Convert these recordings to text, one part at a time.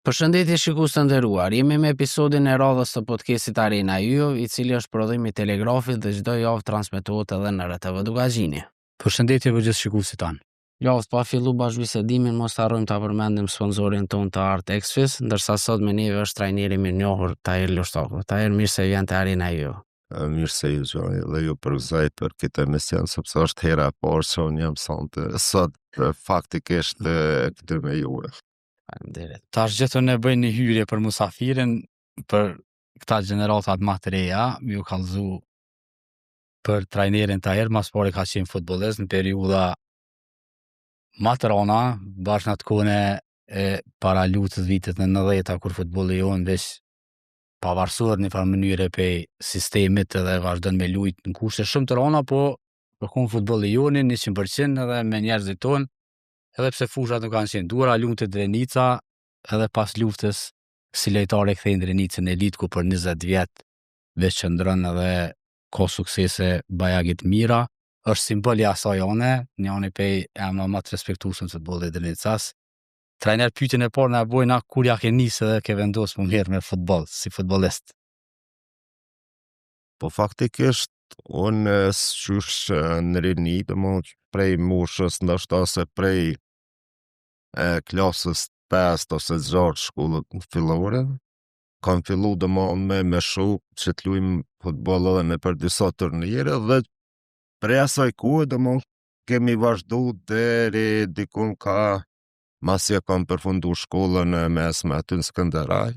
Përshëndetje shikues të nderuar, jemi me episodin e radhës të podcastit Arena Yjov, i cili është prodhim i Telegrafit dhe çdo javë transmetohet edhe në RTV Dukagjini. Përshëndetje për gjithë shikuesit tanë. Lavd, pa fillu bashkëbisedimin, mos të harrojmë ta përmendim sponsorin tonë të artë Exfis, ndërsa sot me neve është trajneri i mirënjohur Tahir Lushtaku. Tahir, mirë se vjen te Arena Yjov. Mirë se ju gjej dhe ju përgëzoj për këtë emision, sepse është hera e parë që unë jam sonte, sot faktikisht këtu me juve. Faleminderit. Tash gjithmonë e bëj një hyrje për musafirin, për këta gjeneratat ma të reja, ju kallzu për trajnerin Tahir, mas pari ka qenë futbolist në periudha ma të rona, bash në atë kohën e para luftës vitet në 90-ta, kur futbolli jonë veç pavarësohet në farë mënyre prej sistemit edhe vazhdon me lujt në kushte shumë të rona, po përkon futbolli jonë 100% edhe me njerëzit tonë, edhe pse fushat nuk kanë qenë t'duhura, lunte Drenica, edhe pas luftës si lojtar e kthejnë Drenicën në elitë ku për 20 vjet veç qëndron edhe ka suksese bajagi të mira, është simbol i asaj ane, njani prej emra ma të respektueshëm të futbollit drenicas. Trajner pyetjen e parë na e bojna kur ja ke nisë edhe ke vendosë mu marrë me futboll si futbollist. Po faktikisht unë qysh në rini, domethënë prej moshës ndoshta ose prej e, klasës 5 ose 6 shkollës fillore, kam fillu domethënë me me shokë që të lujmë futboll edhe nëpër disa turnire dhe prej asaj kohe domethënë kemi vazhdu deri dikun ka masi e kam përfundu shkollën e mesme aty në Skënderaj,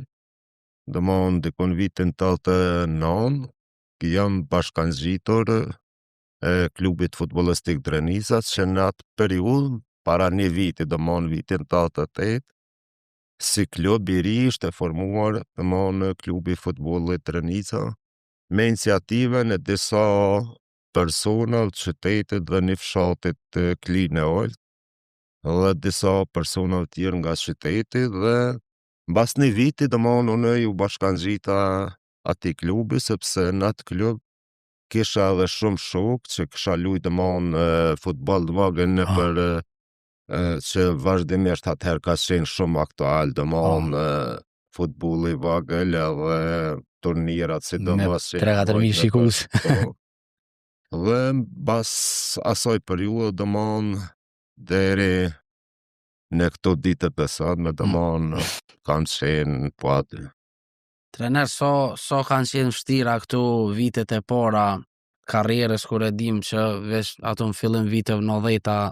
domethënë dikun vitin 89, jam bashkangjitur e klubit futbollistik Drenica, që në atë periudhë, para një viti, domethënë vitin 88, si klub i ri ishte formuar, domethënë klubi futbollit Drenica, me iniciativën e disa persona të qytetit dhe një fshatit të Klinë e Ulët, dhe disa persona të tjerë nga qyteti dhe mbas një viti domethënë unë ju bashkangjita atij klubi sepse në atë klub kisha edhe shumë shokë që kisha lujt domethënë futboll të vogël nëpër që vazhdimisht atëherë ka qenë shumë aktual domethënë futbolli i vogël edhe turnirat sidomos Me 3-4 mijë shikues. Po. Dhe mbas asaj periudhe domethënë deri në këto ditë të sotme domethënë kam qenë po aty. Trener, sa sa kanë qenë vështira këto vitet e para karrierës kur e dim që veç ato në fillim viteve 90-ta,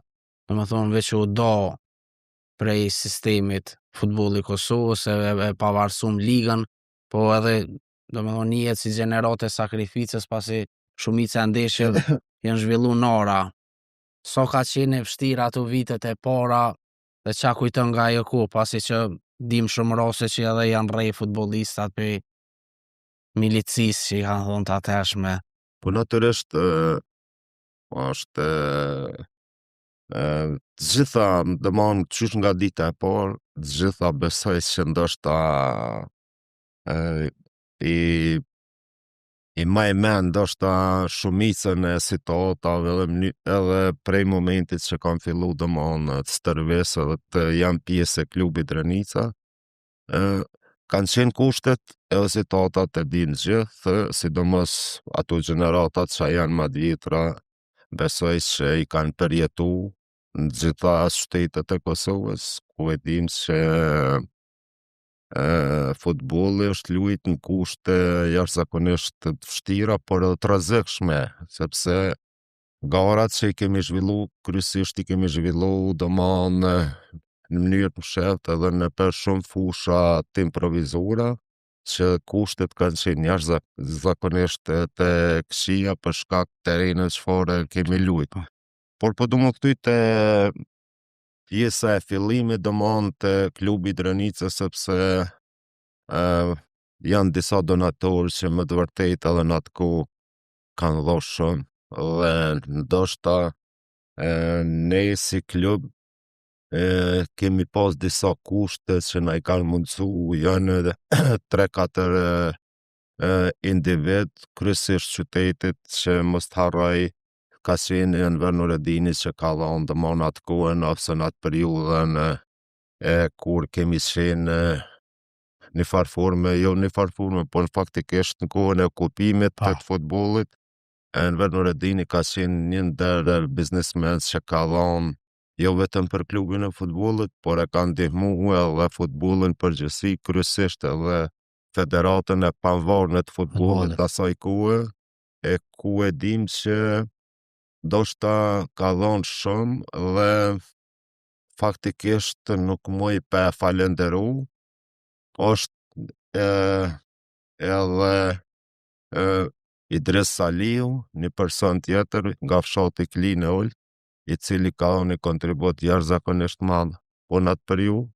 domethonë veç u do prej sistemit futbolli i Kosovës e, e, e pavarësum ligën, po edhe domethonë njihet si gjeneratë e sakrificës pasi shumica e ndeshjeve janë zhvillu në ara. Sa ka qenë e vështirë ato vitet e para dhe qa kujton nga ajo kohë, pasi që dim shumë raste që edhe janë rreh futbollistat prej milicisë që i kanë thonë të atëhershme. Po natyrisht ë, është ë, të gjitha, domethënë qysh nga dita e parë, të gjitha besoj që ndoshta ë, i i maj mend ndoshta shumicën e situatave edhe mëny, edhe prej momentit që kam fillu domethënë të stërvis edhe të jam pjesë e klubit Drenica, ë kanë qenë kushtet edhe situatat e dimë gjithë, sidomos ato gjeneratat që janë më të vjetra, besoj që i kanë përjetu në gjitha qytetet e Kosovës, ku e dim që e, futbolli është lujt në kushte jashtëzakonisht të vështira, por edhe të rrezikshme, sepse garat që i kemi zhvillu, kryesisht i kemi zhvillu domethënë në mënyrë të mshehtë edhe nëpër shumë fusha të improvizuara, që kushtet kanë qenë jashtëzakonisht të këqija për shkak të terrenit çfarë kemi lujt. Por po du me kthy te pjesa e fillimit domethënë te klubi i Drenicës sepse ë janë disa donatorë që me të vërtetë edhe në atë kohë. kanë dhonë shumë dhe ndoshta e, ne si klub e, kemi pas disa kushte që na i kanë mundësu, janë edhe 3-4 e, individ, kryesisht qytetit që mos të harroj ka qenë Enver Nuredini që ka dhënë domethënë atë kohën ose në atë periudhën e, e kur kemi qenë e, një farë forme, jo një farë forme, por faktikisht në kohën e okupimit Pa. të futbollit, Enver Nuredini ka qenë një ndër biznesmen që ka dhënë jo vetëm për klubin e futbollit, por e ka ndihmu edhe futbollin përgjithësi, kryesisht edhe federatën e pavarur të futbollit Futbollit. të asaj kohe, e ku e dim që ndoshta ka dhënë shumë dhe faktikisht nuk muj pa e falenderu, është e, edhe e, Idris Saliu, një person tjetër nga fshati Klinë e Ulët, i cili ka dhënë një kontribut jashtëzakonisht madh po në atë periudhë,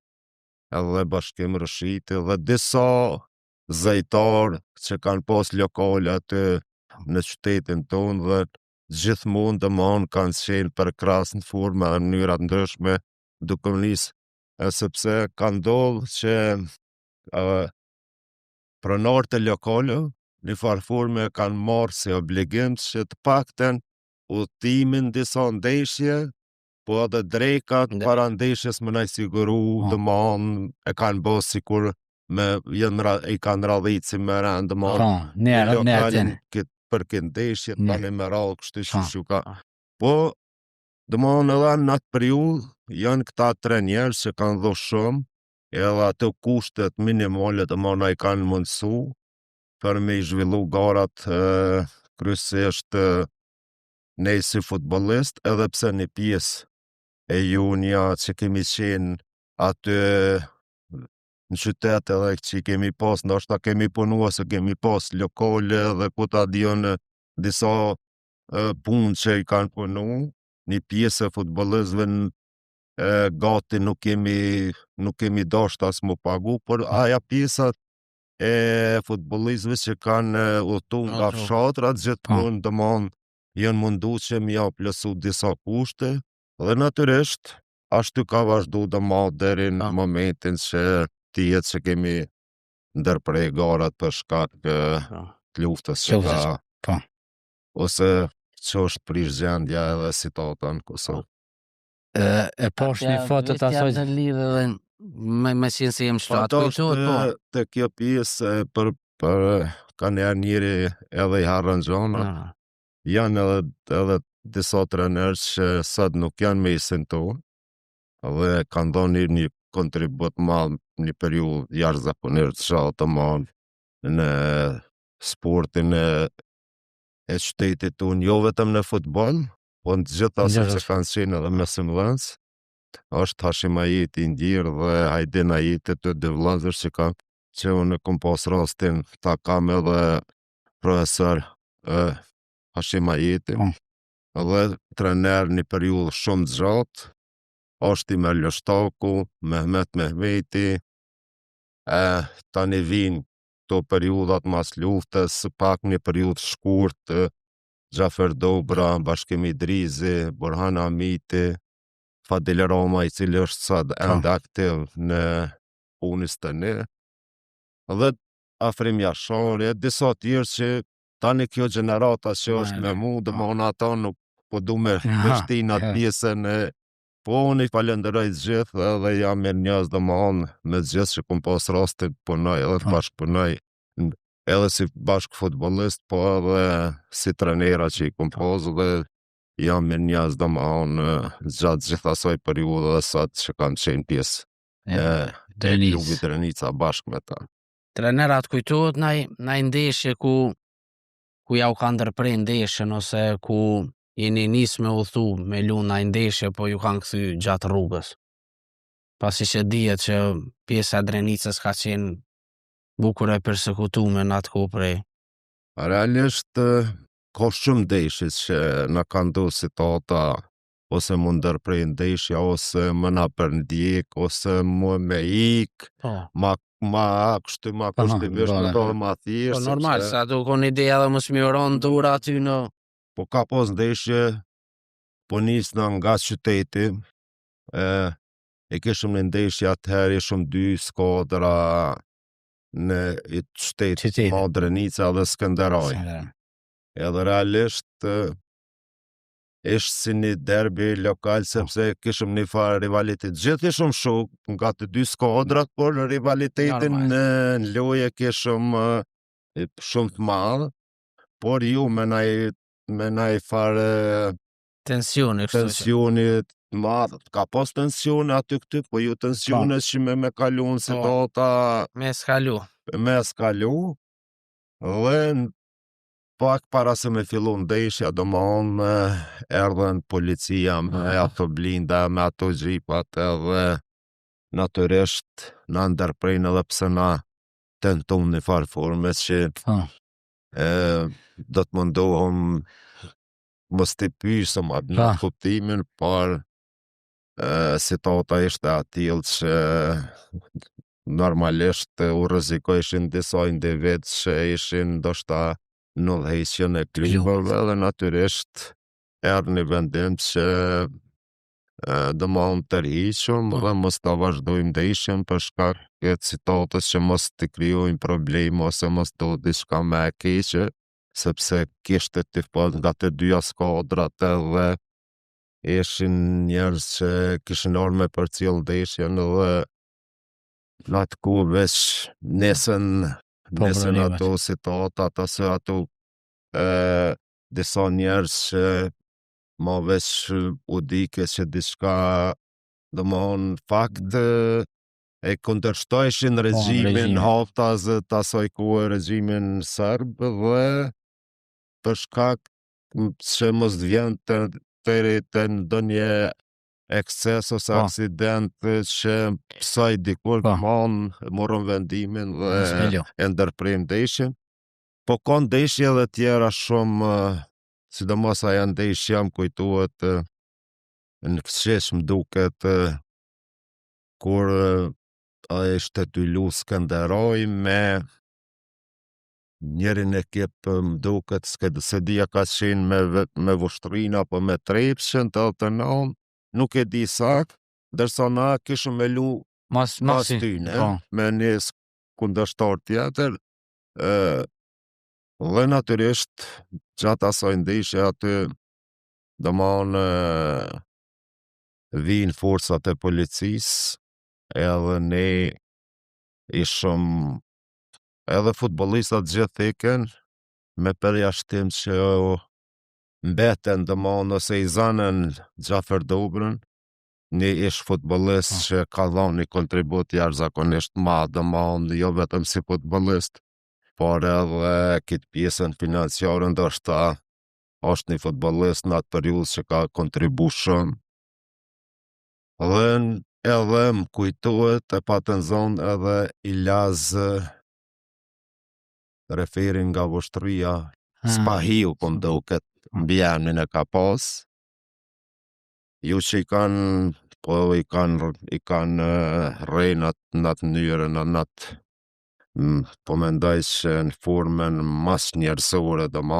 edhe Bashkim Rëshiti dhe disa zejtar që kanë pas lokale aty në qytetin tonë dhe gjithmonë domethënë kanë qenë përkrahës në forma dhe mënyra të ndryshme duke u nis e, sepse ka ndodhur që e, pronarët e lokaleve në farë forme kanë marrë si obligim që të paktën udhëtimin disa ndeshje, po edhe drekat Nde- para ndeshjes më naj siguru, Po. domethënë e kanë bërë sikur me janë ra, i kanë radhit si me rend, domethënë Po, ne lokalin ne atë. këtë për këtë ndeshje Ne. tani me radhë kështu që Po. shu ka. Po. Po, domethënë edhe në atë periudhë janë këta tre njerëz që kanë dhënë shumë, edhe ato kushtet minimale domethënë ai kanë mundësu për me i zhvillu garat e, kryesisht e, ne si futbollist, edhe pse një pjesë e junja që kemi qenë aty në qytet edhe që i kemi pas, ndoshta kemi punu ose kemi pas lokale dhe ku ta dion e, disa e, punë që i kanë punu, një pjesë e futbollistëve në e, gati nuk kemi nuk kemi dashur as mu pagu, por aja pjesa e futbollistëve që kanë e, udhëtu nga Udhëtu. fshatrat gjithmonë domthon janë mundu që më ja plotësu disa kushte dhe natyrisht ashtu ka vazhdu domthon deri në Po. momentin që dihet që kemi ndërprej garat për shkak e, Po. të luftës që Luftës, ka po. ose që është prish gjendja edhe situata në Kosovë. E, e posh një foto të asaj Të lidhë edhe me, me qenë se jem Po shtu. Atë ato kujtohet, po. është të kjo pjesë e, për për ka njerë njeri edhe i harrën gjona, Ah, janë edhe edhe disa trenerë që sot nuk janë me isin tonë dhe kanë dhënë një, një kontribut madh në një periudhë jashtëzakonisht të gjatë domethënë në sportin e e qytetit tonë, jo vetëm në futboll, po në të gjitha Në gjitha. sepse kanë qenë edhe mësimdhënës. Është Hashim Ajeti i ndjerë dhe Hajdin Ajeti të dy vëllezër që kanë që unë kom pas rastin ta kam edhe profesor e, Hashim Ajeti Po. dhe trener një periudhë shumë të gjatë është Imer Lushtaku, Mehmet Mehmeti, e, tani vinë këto periudhat mas luftës, pak një periudhë shkurt, e, Xhafer Dobra, Bashkim Idrizi, Burhan Hamiti, Fadil Roma, i cili është sot ende aktiv në punës të ne, dhe Afrim Jashari, e disa tjerë që tani kjo gjenerata që është me mu, dhe më unë ato nuk po du me, me Aha, shtin atë ja. pjesën e Po unë i falenderoj të gjithë edhe jam mirë njerëz domethënë me të gjithë që kom pas rastin të punoj edhe të Po. bashkëpunoj n- edhe si bashkë futbollist, po edhe si trenera që i kom pas dhe jam mirë njerëz domethënë gjatë gjithë asaj periudhe dhe sot që kam qenë pjesë e e Drenicës. klubit Drenica bashkë me ta. Trener atë kujtohet naj, naj ndeshje ku ku ja u ka ndërpre ndeshjen ose ku jeni nis me udhtu me lu naj ndeshje, po ju kanë kthy gjatë rrugës. Pasi që dihet që pjesa e Drenicës ka qenë bukur e persekutuar në atë kohë prej. Realisht eh, ka shumë ndeshje që na kanë ndodhur situata ose më ndërprej ndeshja ose më na përndjek ose më me ik, Po. ma. ma kështu ma kushtimisht, më do ma thjesht. Po normal, se ato kon ideja edhe mos mi ron dora aty në Po ka pas ndeshje, po nisna nga qyteti, e, e kishëm një ndeshje atëherë ishëm dy skuadra në i qytet, Qytetit. ma Drenica dhe Skënderaj. Edhe realisht e, ishte si një derbi lokal sepse kishëm një farë rivalitet. Gjithë ishëm shok nga të dy skuadrat, por rivalitetin Normal. në, në loje kishëm e, shumë të madh, por ju me naj me naj farë tensioni kështu. që- tensioni të madh, ka pas tensione aty këty, po ju tensione që me me kalu në situata Me skalu. me skalu dhe në pak para se me fillu ndeshja, do më onë erdhen policia me ato blinda, me ato xhipat edhe natyrisht na ndërprejnë edhe pse na tentum në farë forme që Po. e, do të mundohem mos t'i pysëm atë në Pa. kuptimin, por e, situata ishte atillë që normalisht u rrezikojshin disa individ që ishin ndoshta në udhëheqjen e klubeve dhe natyrisht erdhi një vendim që e, do më unë tërhiqëm Po. dhe mos ta vazhdojmë ndeshjen për shkak të situatës që mos të krijojmë probleme ose mos të diçka më e keqe, sepse kishte tifoz nga të dyja skuadrat edhe ishin njerëz që kishin orë me përcjell ndeshjen dhe në atë kohë veç nesën Po, nesën problemet. ato situatat ose ato e, disa njerëz që ma veç u dike që diçka do më thonë fakt e, e kundërshtojshin regjimin regjimin. haptas të asaj kohe regjimin serb dhe për shkak që mos të vjen të deri të ndonjë ekses ose Po. aksident që psaj dikur Po. mon morën vendimin dhe Mos me lo. e ndërprejmë ndeshjen. Po ka ndeshje edhe tjera shumë, eh, sidomos ajo ndeshja më kujtohet eh, në fshesh më duket eh, kur eh, ai ishte ty lu Skënderaj me njërin ekip eh, më duket s'ke se dia ka qenë me ve- me Vushtrinë apo me Trepçën 89, nuk e di sakt, ndërsa na kishëm me lu Mas pas masi. tyne, Po. me një s- kundërshtar tjetër, ë dhe natyrisht gjatë asaj ndeshje aty do më onë vinë forcat e policisë edhe ne ishëm edhe futbollistat gjithë ikën me përjashtim që mbeten do më onë ose i zanën Gjafer Dobrën një ish futbollist Po. që ka dhënë një kontribut jashtëzakonisht madh, do më onë jo vetëm si futbollist, por edhe këtë pjesën financiare ndoshta është një futbollist në atë periudhë që ka kontribu shumë. Dhe n- edhe më kujtohet e patën zonë edhe Ilaz eh, referin nga Voshtria, Ah. Spahiu po më duket, mbi emrin e ka pas. Ju që i kanë, po i kanë, i kanë eh, rrej në atë në atë mënyrë, në në atë mm, po mendoj që në formën mas njerëzore, do më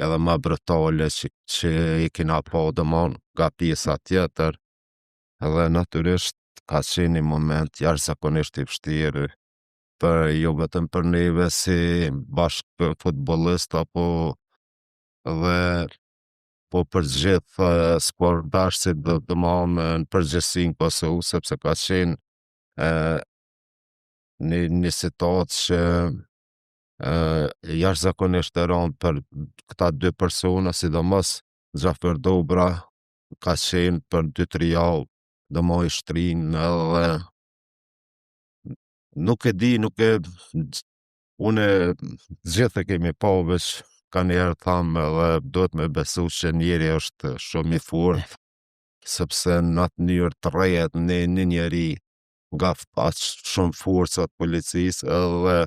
edhe ma brutale që, që i kina pa, do më nga pjesa tjetër. Edhe natyrisht ka qenë një moment jashtëzakonisht i vështirë për jo vetëm për neve si bashkë futbollist apo dhe po për gjithë eh, sportdashësit dhe do më thonë në përgjithësi në Kosovë sepse ka qenë eh, një një situatë që eh, jashtëzakonisht e rëndë për këta dy persona, sidomos Xhafer Dobra ka qenë për 2-3 javë do më i shtrin edhe nuk e di, nuk e unë gjithë e kemi pa veç ka njerë thamë edhe duhet me besu që njeri është shumë i fortë sepse në atë mënyrë të rrehet një, një njeri nga aq shumë forcat policisë edhe.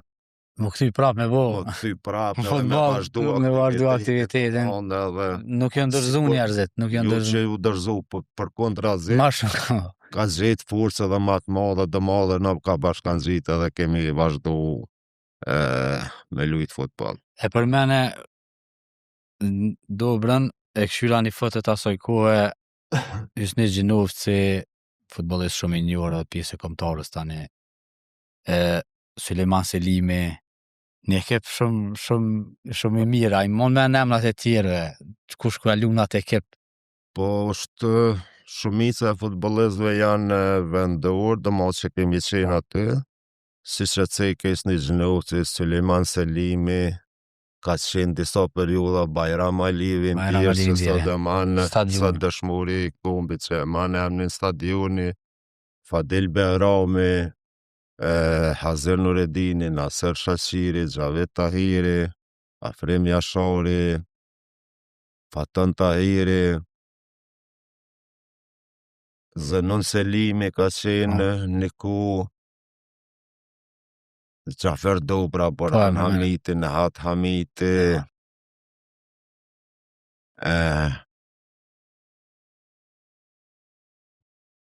Më kthy prap me bo. Më kthy prap edhe me Futboll, vazhdu me vazhdu aktivitetin. Tonë edhe Nuk janë dorëzu Sikur- njerëzit, nuk janë jo dorëzu. që u dorëzu, po përkundrazi, Ma shumë. ka gjetë forcë edhe ma të madhe, dhe madhe na ka bashkangjitë edhe kemi vazhdu e, me lujt futboll. E përmene n- Dobrën, e këshyra një foto të asoj kohe, Hysni Gjinovci, futbollist shumë i njohur edhe pjesë e kombëtarës tani. E Suleiman Selimi, një ekip shumë shumë shumë i mirë, ai mund me emrat e tjerëve, kush ka luan atë ekip. Po është shumica e futbollistëve janë e, vendor, domethënë që kemi qenë aty, si që ceke Hysni Gjinovci, Suleiman Selimi, ka qenë disa periudha Bajram Alivi, Bajram në Alivi, se sot e man, Stadioni. sot dëshmori i kombit që e man emnin stadioni, Fadil Behrami, e, Hazir Nuredini, Naser Shaqiri, Xhavit Tahiri, Afrim Jashari, Faton Tahiri, Zenon Selimi ka qenë, Niku, Xhafer Dobra, Boran Po, e, Hamiti, Nehat Hamiti, e,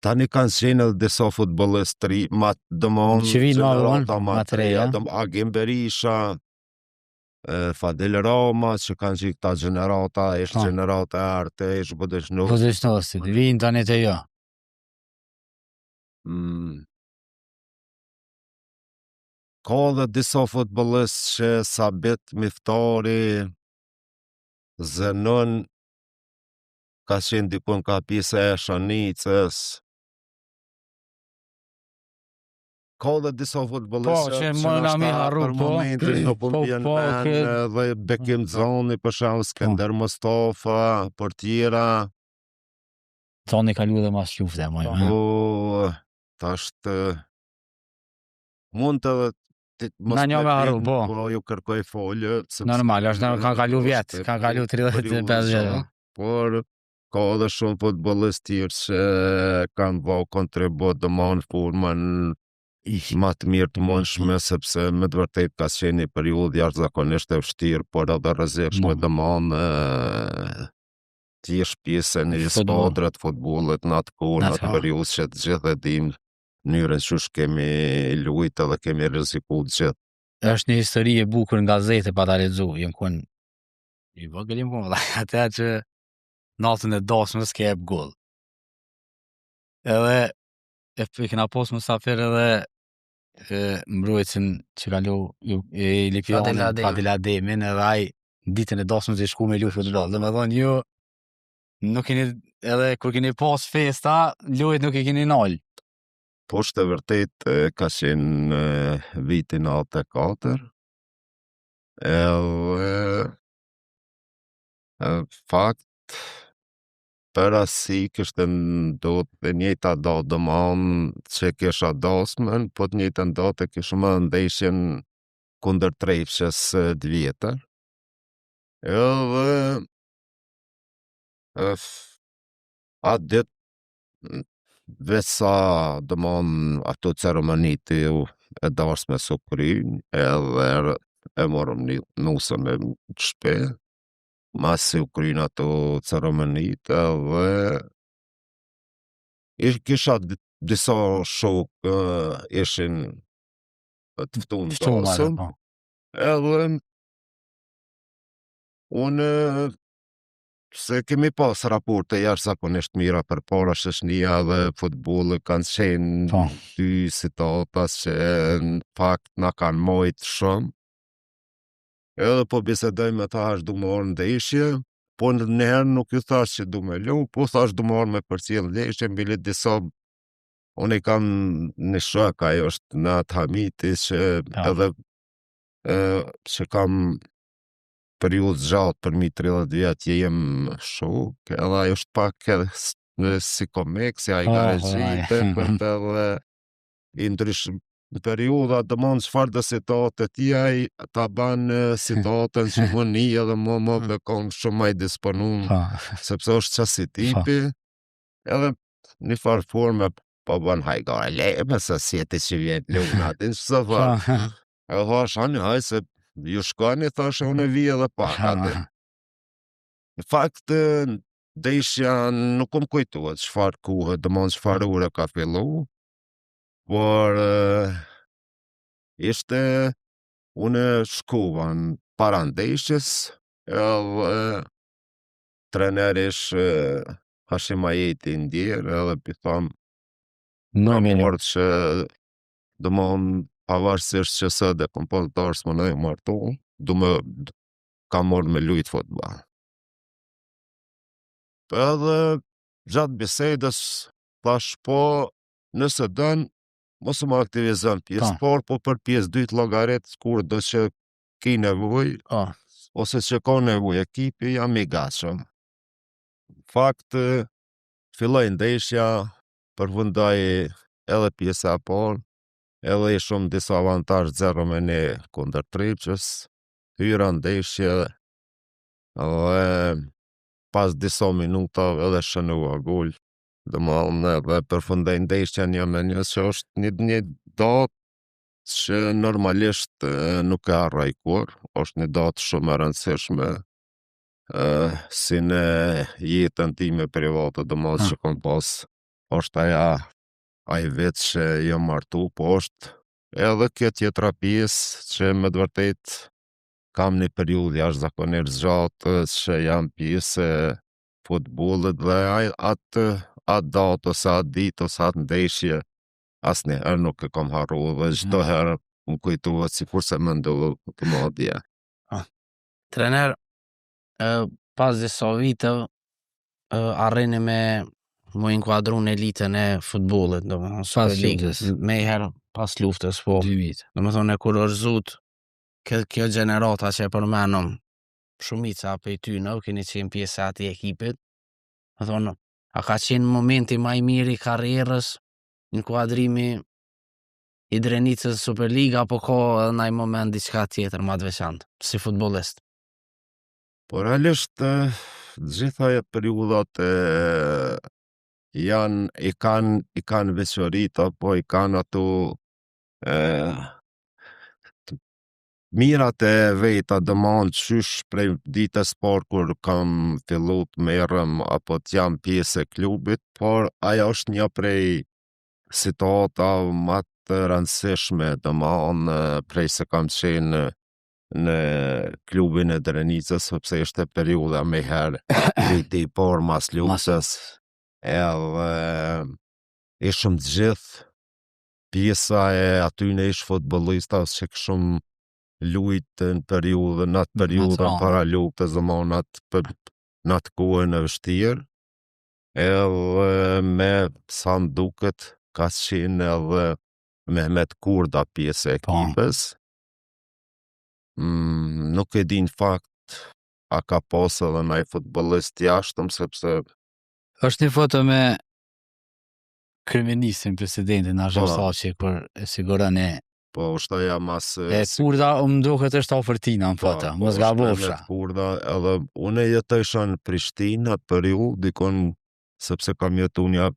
tani kanë qenë edhe disa futbollistë të ri, ma domthon Që vinë ma vonë, gjenerata ma të reja. dom Agim Berisha, e, Fadil Rama, që kanë qenë këta gjenerata, ish Po. gjenerata e arte, ish Budeshnu. Po dëshnosit, vinë tani te jo. Mm. Ka edhe disa futbollistë që Sabit Miftari, Zenon, ka qenë dikun ka pjesa e Shanicës. Ka edhe disa futbollistë Po, që më na mi ndoshta harru, për po. momentin nuk po Po, vjen po, men, ke- edhe Bekim Zani, për shembull Skender Mustafa, portiera. Tani kalu edhe mas lufte, moj. Po. me. Po, tash të mund të edhe ti mos Na një me harru, vjen, po. Po ju kërkoj folje, sepse Normal, është ka kalu vjet, është ka kalu 35 vjet. po, Por ka edhe shumë futbollistë tjerë që kanë bë kontribut domethënë në formën ma të mirë të mundshme sepse me të vërtetë ka qenë një periudhë jashtëzakonisht e vështirë, por edhe rrezikshme Po. domethënë e, të jesh pjesë e një Futboll. skuadre të futbollit në atë kohë, Në në atë atë kohë. periudhë që të gjithë e dim mënyrën qysh kemi luajt edhe kemi rreziku të gjithë. Është një histori e bukur në gazete pa ta lexu, jem kon i vogël jem kon valla, atë që natën e dasmës ke jep gol. Edhe e e kena pas musafir edhe e, mbrojtësin që ka lu ju- e Lipjanin, Fadil Ademi. Fadil Ademin, edhe ai ditën e dasmës i shku me luajt futboll. Domethënë ju nuk keni edhe kur keni pas festa, lojt nuk e keni nal. Po është e vërtet e, ka qenë e, viti 94 edhe e, fakt për asi kishte ndodhur e njëjta datë, domethënë që kisha dasmën, po të njëjtën datë e kishim edhe ndeshjen kundër Trepçës e, të vjetër. Edhe e, f- atë ditë veç sa domethënë ato ceremonite u e dasmës u kryn, edhe e morëm një nusën në shtëpi. Masi u kryn ato ceremonite edhe ish kisha d- disa shok ë, ishin të ftuar në Ftuar, dasëm, po. edhe unë se kemi pas raporte jashtëzakonisht mira përpara shoqënia dhe futbolli kanë qenë Po. dy situata që në fakt na kanë mojt shumë. Edhe po bisedoj me ta është du me orë ndeshje, po në njerë nuk ju thash që du me lu, po thash du me orë me përcjell ndeshje, mbile disa unë i kam një shok, ajo është Nat Hamiti, që Po. edhe e, që kam periudhë gjatë për mi 30 vjet që jem shok, edhe ajo është pak edhe s- në si komik, si ai Po, ka po, regji, ai. tepërt edhe i ndrysh në periudha, domethënë çfarë do situate ti ai ta ban e, situatën që më një edhe më më me kon shumë më i disponum, Po. sepse është qasi tipi, edhe një farë forme po bën hajgare, le, se si e ti që vjen luna, din ç'se Po. tha. E thash, ani, haj se ju shkoni, thash, unë vi edhe pak aty. Në fakt, ndeshja nuk më kujtohet çfarë kohe, domethënë çfarë ore ka fillu, por ishte unë shkova në para ndeshjes, edhe trener ish Hashim Ajeti i ndjerë, edhe pi tham Në më morë që domethënë pavarësisht që sot e kom pas dasmën edhe martu, du me kam marrë me lujt futboll. Edhe gjatë bisedës thash po nëse dën mos më aktivizon pjesë parë, po për pjesë dytë llogarit kur do që ki nevojë Po. ose që ka nevojë ekipi, jam i gatshëm. Në fakt, filloi ndeshja, përfundoi edhe pjesa e parë, edhe ishum disa avantazh 0-1 kundër Trepçës, hyra ndeshje dhe pas disa minutave edhe shënova gol. Domethënë edhe përfundoi ndeshja 1-1, që është një, një datë që normalisht nuk e harroj kurrë, është një datë shumë e rëndësishme si në jetën time private, domethënë Ha. që kom pas, është aja ai vit që jam martu, po është edhe kjo tjetra pjesë që me të vërtet kam një periudhë jashtëzakonisht gjatë që jam pjesë e futbollit dhe ai atë atë datë ose atë ditë ose atë ndeshje asnjëherë nuk e kam harru dhe çdo herë më kujtohet sikurse më ndodhi të më dje. Trener, ë, pas disa viteve, ë, arrini me mu inkuadru në elitën e futbollit, domethënë Pas Superligë, luftës. me herë pas luftës, po. Dy vite. Domethënë e kurorëzut kjo, kjo gjenerata që e përmenëm, shumica prej tyne, keni qenë pjesë e atij ekipit. Domethënë, a ka qenë momenti më i mirë i karrierës, inkuadrimi i Drenicës në Superliga, apo ka edhe ndaj moment diçka tjetër më të veçantë, si futbollist? Po realisht eh, të gjitha e periudhat e janë i kanë i kanë veçoritë apo i kanë ato e, të mirat e veta, domethënë qysh prej ditës parë kur kam fillu të merrem apo të jam pjesë e klubit, por ajo është një prej situatave më të rëndësishme, domethënë prej se kam qenë në klubin e Drenicës, sepse ishte periudha me herë viti i parë mas luftës, edhe ishëm të gjithë pjesa e atyne ish futbollistave që kishum lujt në periudhën, në atë periudhën ranë. para luftës, domethënë në atë për, në atë kohën e vështirë, edhe me sa më duket ka qenë edhe Mehmet Kurda pjesë e Po. ekipës. Mm, nuk e di në fakt a ka pas edhe ndaj futbollist jashtëm, sepse Është një foto me kryeministrin, presidentin Hashim Po. Thaçi kur e siguron e po është aja mas e Kurda më duket është afër tina në Po, foto, po, mos është gabofsha. Mehmet Kurda, edhe unë jetojsha në Prishtinë atë periudhë, dikon sepse kam jetu një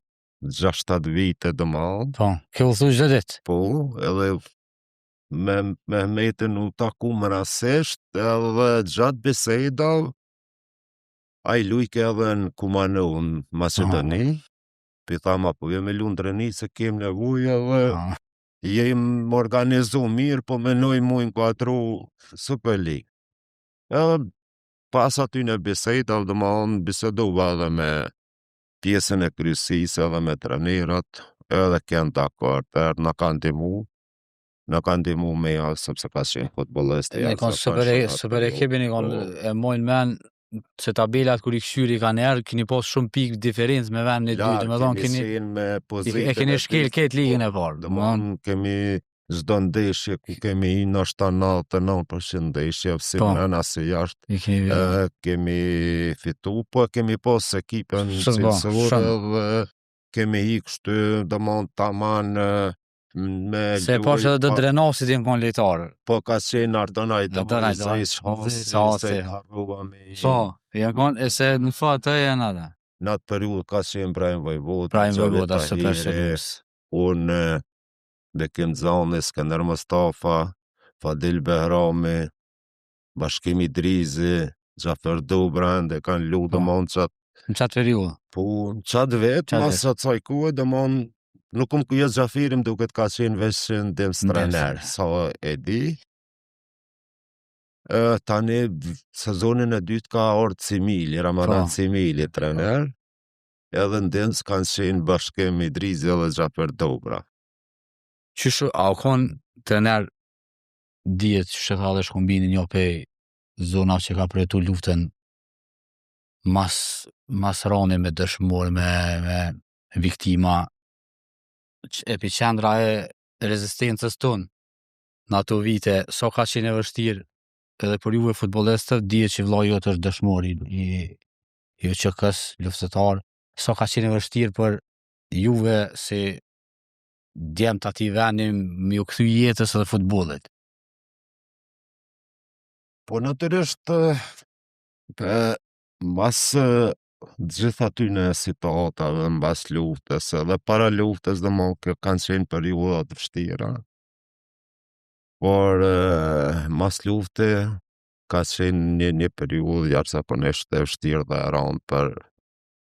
6-7 vite domethënë, Po, kjo u thu çdo ditë. po, edhe me Mehmetin u taku më rasisht, edhe gjatë bisedave, ai lujke edhe në Kumanovë, në Maqedoni, pi tham, a po vjen me lu në Drenicë se kem nevojë edhe Po. jem organizu mirë, po menoj mu inkuadru Superligë. Edhe pas atyne bisedave, domethënë bisedova edhe me pjesën e kryesisë edhe me trenerat, edhe kenë dakord, edhe na kanë ndihmu, na kanë ndihmu me ja, sepse ka qenë futbollist i Ne kanë super jashtëzakonshëm atë super periudhë. ekipin i kanë Po. e mojnë men se tabelat kur i këshyri kanë herë keni pas shumë pikë diferencë me vendin e dytë, Larg domethënë kemi keni qenë me i- pozitën e keni e shkel dytë, këtë ligën e parë, domethënë Domethënë kemi çdo ndeshje ku kemi hi ndoshta 99% ndeshje, si Po. mrena si jashtë, i keni e, kemi fitu, po e kemi pas ekipën Shumë po, cilësore shumë. dhe kemi hi kështu, domethënë taman e, me se po lujt edhe do pa- Drenasit janë kon lojtarë. po ka qenë Arton Arton Ajdani, Ajdani, Zejs Hasi, Hasi. se harrova me i- Po, janë kon e se në fat ato janë ata. Në atë periudhë ka qenë Brahim Vojvoda, Brahim Xhavit Vojvoda super Tahiri, shërues. unë, Bekim Zani, Skender Mustafa, Fadil Behrami, Bashkim Idrizi, Xhafer Dobra ende kanë lu, Po. domethënë qatë Në qatë periudhë. Po, në qatë vet, Qatë mas asaj kohe, domethënë, nuk më kujtohet Xhafiri, më duket ka qenë veç ndihmës Ndihmës trener, sa e di. E, tani, sezonin e dytë ka ardhë Cimili, Ramadan Po. Cimili, trener, edhe ndihmës kanë qenë Bashkim Idrizi edhe Xhafer Dobra. Qysh, a u kon trener dihet që tha dhe Shkumbini një pej zonave që ka përjetu luftën mas mas rani me dëshmor me me viktima që epiqendra e rezistencës tonë në ato vite, sa ka qenë e vështirë edhe për juve futbollistët, dihet që vëllai jot është dëshmor i i i UÇK-s, luftëtar, sa ka qenë e vështirë për juve si djem të atij vendi me ju kthy jetës edhe futbollit. Po natyrisht e, e, mbas e, gjithë atyne situatave, mbas luftës edhe para luftës, domethënë kjo kanë qenë periudha të vështira. Por e, mas lufte ka qenë një një periudhë jashtëzakonisht e vështirë dhe e rëndë për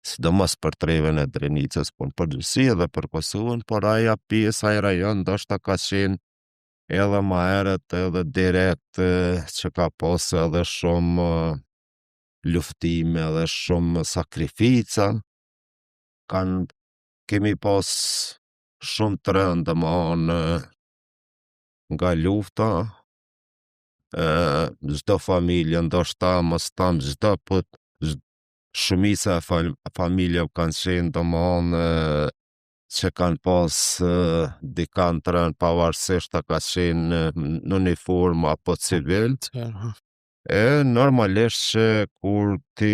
sidomos për trevën e Drenicës, po në përgjithësi edhe për Kosovën, por aja pjesë, ai rajon ndoshta ka qenë edhe ma herët edhe direkt e, që ka pas edhe shumë e, luftime edhe shumë sakrifica. Kanë kemi pas shumë të rëndë, domethënë nga lufta, e, çdo familje, ndoshta mos tham çdo, po shumica e familjeve kanë qenë domethënë që kanë pas e, dikan të rënë pavarësisht a ka qenë në uniformë apo civil. E normalisht që kur ti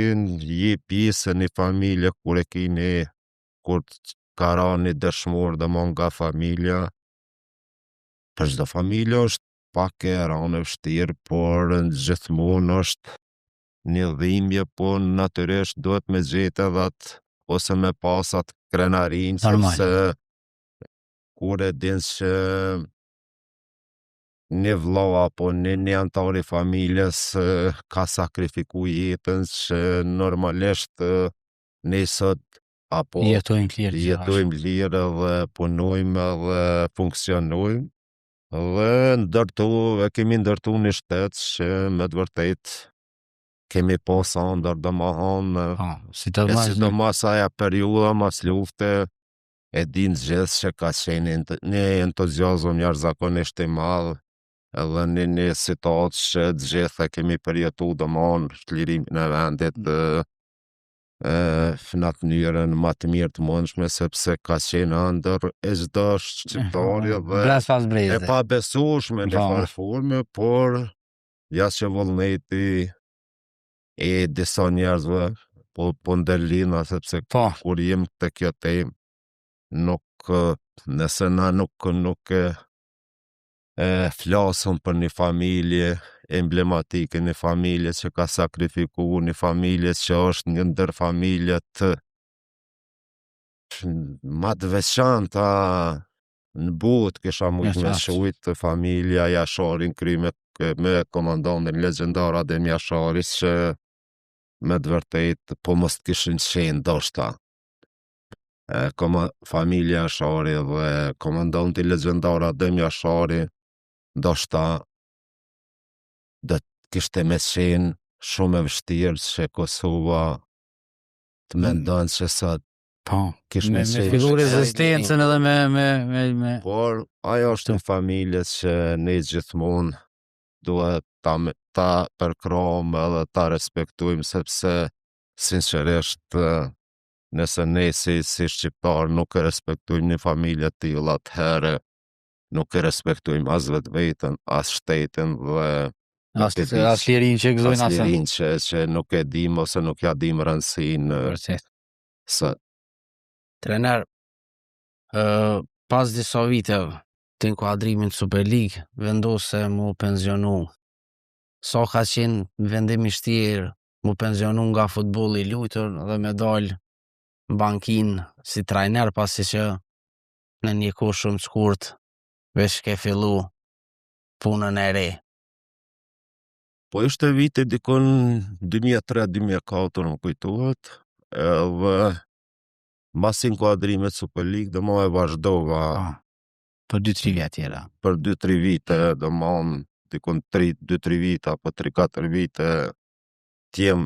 je pjesë e një familje, kur e kini, kur ka ra një dëshmor domethënë nga familja, për çdo familje është pak e rëndë e vështirë, por gjithmonë është një dhimbje, po natyrisht duhet me gjetë edhe atë ose me pas atë krenarinë, Normal. sepse kur e din që një vëlla apo një një antar i familjes e, ka sakrifiku jetën që normalisht e, ne sot apo Jetojmë lirë. gjithashtu. jetojmë lirë edhe punojmë edhe funksionojmë dhe ndërtu, e kemi ndërtu një shtet që me të vërtet kemi pas ëndër, domethënë, Po, si të e mas, sidomos aja periudha mas lufte, e din gjithë që ka qenë një entuziazëm jashtëzakonisht i madh, edhe një një situatë që të gjithë e kemi përjetu, domethënë, çlirimin e vendit, e, e, në atë mënyrën më të mirë të mundshme, sepse ka qenë ëndër e çdo shqiptari dhe brez pas e brezi. pabesueshme në Po. farë forme, por ja që vullneti e disa njerëzve po po ndërlina sepse Po, kur jem te kjo temë nuk eh, nëse na nuk nuk e, e flasëm për një familje emblematike, një familje që ka sakrifiku, një familje që është një ndër familjet ma të veçanta në botë kisha mujt me Qartë. shujt familja Jashari në kry me, me komandantin legjendar Adem Jashari që me të vërtet po mos të kishin qenë ndoshta. E, koma, familja Jashari dhe komandanti legjendar Adem Jashari ndoshta do të kishte me qenë shumë e vështirë që Kosova të mendon që sot po. kish Me, me me qenë fillu shtet. rezistencën edhe me, me, me, me. Por ajo është një familje që ne gjithmonë duhet ta me- ta përkrahim edhe ta respektojmë sepse sinqerisht eh, nëse ne si si shqiptar nuk e respektojmë një familje të tillë atëherë nuk e respektojmë as vetveten, as shtetin dhe As, e di as lirinë që gëzojnë as asë. lirinë që, që nuk e dim ose nuk ja dim rëndësinë eh, Vërtet. sot. Trener, ë, pas disa viteve të inkuadrimit në Superligë, vendose mu pensionu. Sa ka qenë vendim i shtirë mu pensionu nga futbolli i luajtur dhe me dal në bankinë si trajner pasi që në një kohë shumë të shkurt veç ke fillu. punën e re? Po ishte viti dikun 2003-2004 më kujtohet, edhe mas inkuadrimit Superligë, domethënë e vazhdova Po. Për 2-3 vjet tjera. për 2-3 vite, domethënë dikun 3 2-3 vite apo 3-4 vite t'jem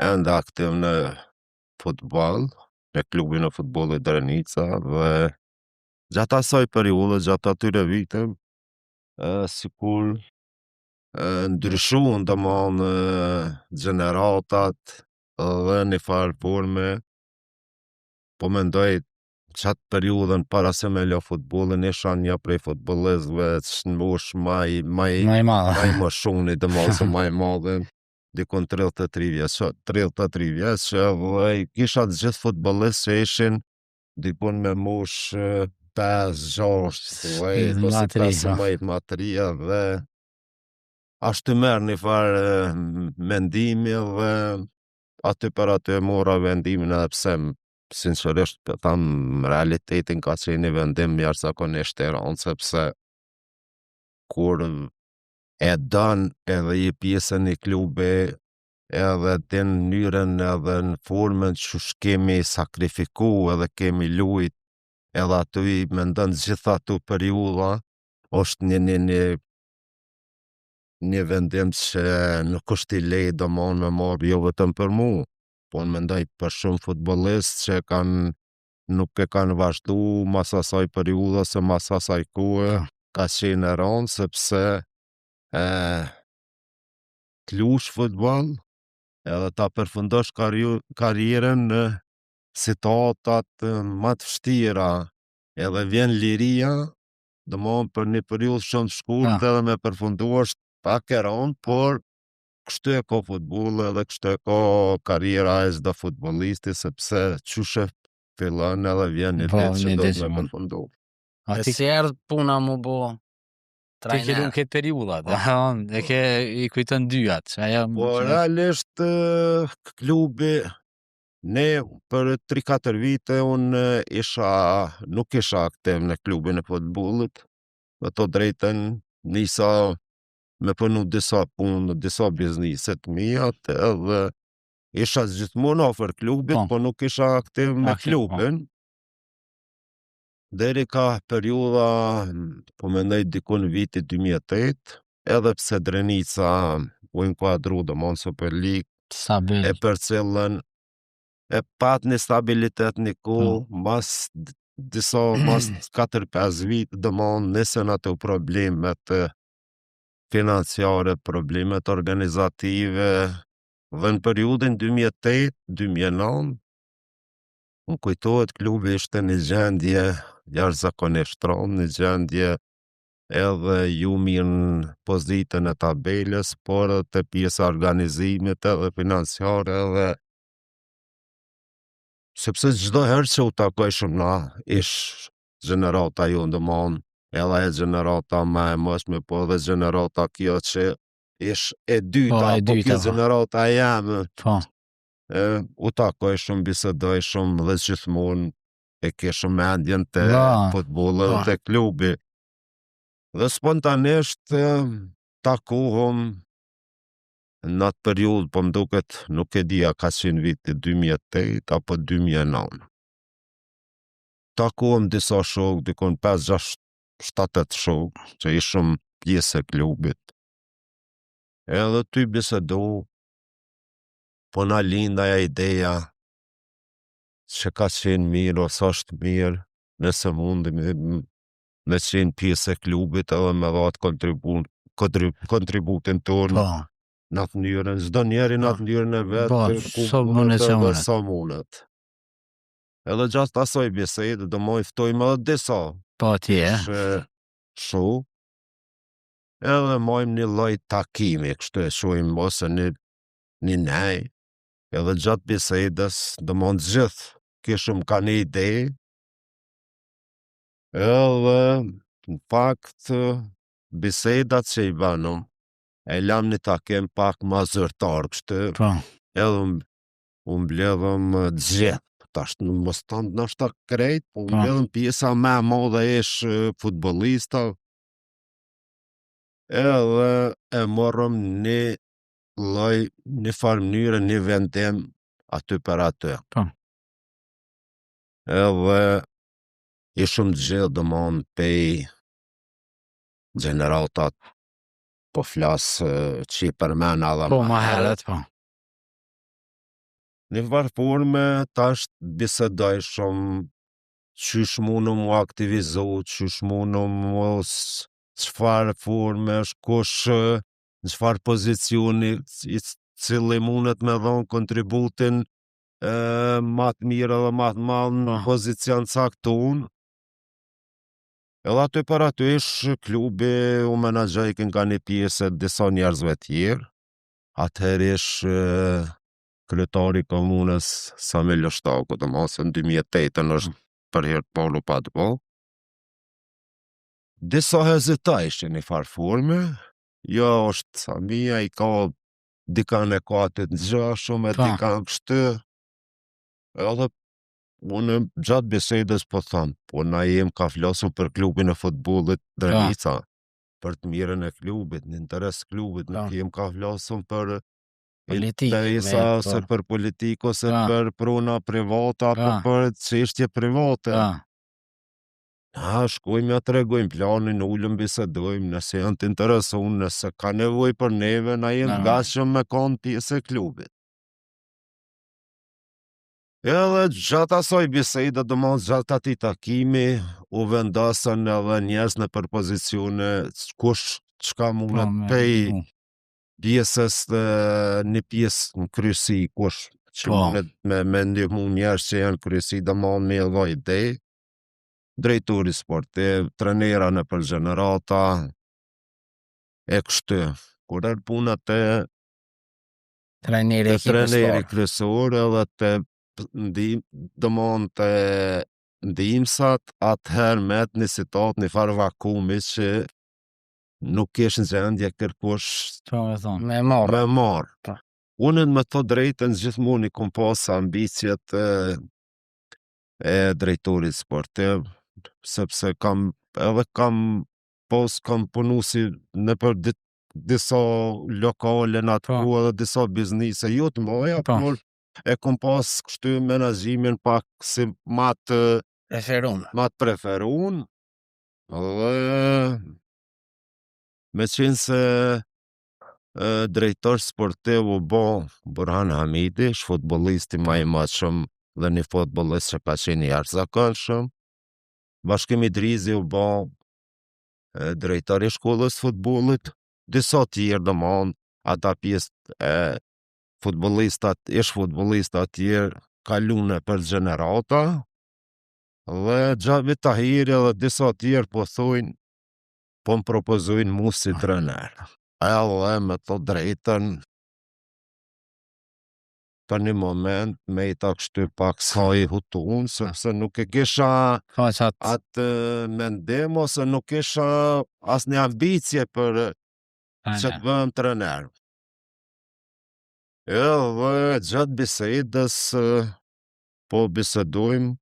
ende aktiv në futboll, në klubin e futbollit Drenica dhe gjatë asaj periudhe, gjatë atyre vite, e, sikur e, ndryshuan domethënë gjeneratat dhe një farë forme po mendoj qatë periudhën para se me lo futbollin isha një prej futbollistëve që në mosh ma i ma i Më i madh. ma i më shumë domethënë se ma i madhe dikun 33 vjeç, 33 vjeç edhe i kisha të gjithë futbollistë që ishin dikun me mosh 5, 6, 10 Ma ose të ri, po. 15 ma të ri dhe ashtu merr një farë eh, mendimi dhe aty për aty e mora vendimin edhe pse m- sinqerisht po tham realitetin ka qenë një vendim jashtëzakonisht i rëndë sepse kur e don edhe je pjesë e një klubi edhe din mënyrën edhe në formën që kemi sakrifiku edhe kemi lujt edhe aty i mendon gjitha ato periudha është një një një një vendim që nuk është i lehtë domethënë me marrë jo vetëm për mu, po unë mendoj për shumë futbollistë që kanë nuk e kanë vazhdu mas asaj periudhe ose mas asaj kohe, ka qenë e rëndë sepse e të lush futboll edhe ta përfundosh karju, karrierën në situatat e, më të vështira edhe vjen liria, domethënë për një periudhë shumë të shkurtër Pa. edhe me përfundu është pak e rëndë, por kështu e ka futbolli edhe kështu e ka karriera e çdo futbollisti sepse qysh e fillon edhe vjen një Po, ditë që një do ditë të që me mund. përfundu. A E ti si erdh puna mu bo ti ke trajner? lënë këtë periudha, domethënë, e ke i kujton dyjat, që ajo Po realisht eh, klubi ne për 3-4 vite unë eh, isha nuk isha aktiv në klubin e futbollit. Me të drejtën nisa me punu disa punë, disa biznise të mijat edhe isha gjithmonë afër klubit, Po. po nuk isha aktiv me Aktiv, po. klubin. Deri ka periudha, po mendoj diku në viti 2008, edhe pse Drenica u inkuadru domethënë Superligë, stabil. e përcjellën e pat një stabilitet një kohë, mas d- disa, mas 4-5 vit, domethënë nisën ato problemet eh, financiare, problemet organizative, dhe në periudhën 2008-2009, më kujtohet klubi ishte në gjendje jashtëzakonisht rëndë, në gjendje edhe ju mirë në pozitën e tabelës, por edhe te pjesa e organizimit edhe financiare edhe sepse çdo herë që u takojshëm na ish gjenerata jonë, domethënë, edhe ajo gjenerata më e moshme, po edhe gjenerata kjo që ish e dyta, Po, e po dyta, kjo po. gjenerata jeme, Po, e, u takojshëm, bisedojshëm dhe gjithmonë e kishëm mendjen te Da. futbolli dhe Po. te klubi. Dhe spontanisht e, takohëm në atë periudhë, po më duket, nuk e di a ka qenë viti 2008 apo 2009. Takohëm disa shok, dikun 5, 6, 7, 8 shok, që ishëm pjesë e klubit. Edhe ty bisedu, po na linda ajo ideja që ka qenë mirë ose është mirë, nëse mundemi me qenë pjesë e klubit edhe me dhatë kontribu, kontri, kontributin tonë po. në atë mënyrën, çdo njeri në atë mënyrën e vet, Po, ku sa mundet mundet, sa edhe mundet. sa mundet. Edhe gjatë asaj bisede, do më ftojmë edhe disa Po ti e. që shu, edhe majmë një lloj takimi, kështu e quajmë ose një një nej, edhe gjatë bisedës, do më të gjithë kishëm ka një ide, edhe në fakt bisedat që i bënëm, e lam një takim pak ma zyrtar, kështu, Po. edhe u u mbledhëm eh, të gjithë. Tash në mos të ndoshta krejt, po u Po. mbledhëm pjesa më e madhe ish eh, futbollista. Edhe e morëm një lloj, një farë mënyre, një vendim aty për aty. Po. Edhe ishëm të gjithë, domethënë, pej gjeneratat, po flas eh, që i përmena edhe Po, ma herët, po. Një farë forme tash bisedoj shumë qysh mundëm mu aktivizu, qysh mundëm mu çfarë forme është, kush në çfarë pozicioni, i cili mundet me dhonë kontributin e, ma të mirë edhe ma të madh në Po. pozicion caktun. Edhe aty për aty ish klubi u menaxhojke nga një pjesë e disa njerëzve tjerë. Atëherë ish e, kryetari i komunës Sami Lushtaku, domethënë se në 2008-ën është për herë të parë u pat bo. Disa hezitajshin një farë forme, jo është Samia, i ka dikan e ka aty të ngjashëm, e Po. dikan kështu. Edhe unë gjatë bisedës po tham, po na jem ka flasur për klubin e futbollit Drenica, për të mirën e klubit, në interes të klubit, nuk Po. jem ka flasur për Politikë, interesa me, ose po. për politikë ose Pa. për prona private apo Pa. për çështje private. Po. Na shkojmë ja tregojmë planin, ulëm bisedojmë, nëse janë të interesuar, nëse ka nevojë për neve, na jemi të Normal. gatshëm me kon pjesë e klubit. Edhe gjatë asaj bisede, domethënë gjatë atij takimi, u vendosën edhe njerëz në për pozicione kush çka Po, mundet me- pej po. pjesës të një pjesë në kryesi kush që Po. mundet me, me ndihmu njerëz që janë kryesi, domethënë me dha ide, drejtori sportiv, trenera në për gjenerata, e kështu. Kur erdh puna te Trajneri te i ekipës treneri parë. kryesor edhe te ndim, domethënë te ndihmësat, atëherë met një situatë, një farë vakumi që nuk kesh në gjendje kërkush Po, me thonë. Me marrë. me marr. Po. Unë me të drejtën gjithmonë i kom pas ambiciet e, e drejtorit sportiv, sepse kam edhe kam pas kam punu si në për dit, disa lokale në atë Po. kohë edhe disa biznise, jo të mbaja, Po. por e kom pas kështu menaxhimin pak si ma të Preferuar. ma të preferun dhe me qenë se e, drejtor sportiv u bo Burhan Hamidi, është futbollisti ma i madhshëm dhe një futbollist që ka qenë i jashtëzakonshëm. Bashkim Idrizi u bo e, drejtor i shkollës futbollit, disa tjerë domethënë, ata pjesë e futbollistat, ish futbollistat tjerë kalune për gjenerata, dhe Xhavit Tahiri dhe disa tjerë po thojnë, po më propozojnë mu si trener. Edhe me të drejtën, për një moment me i ta kështu pak sa i hutun, sepse nuk e kisha Po, qatë, atë mendim ose nuk kisha asnjë ambicie për që të bëhem trener. Edhe gjatë bisedës eh, po bisedojmë,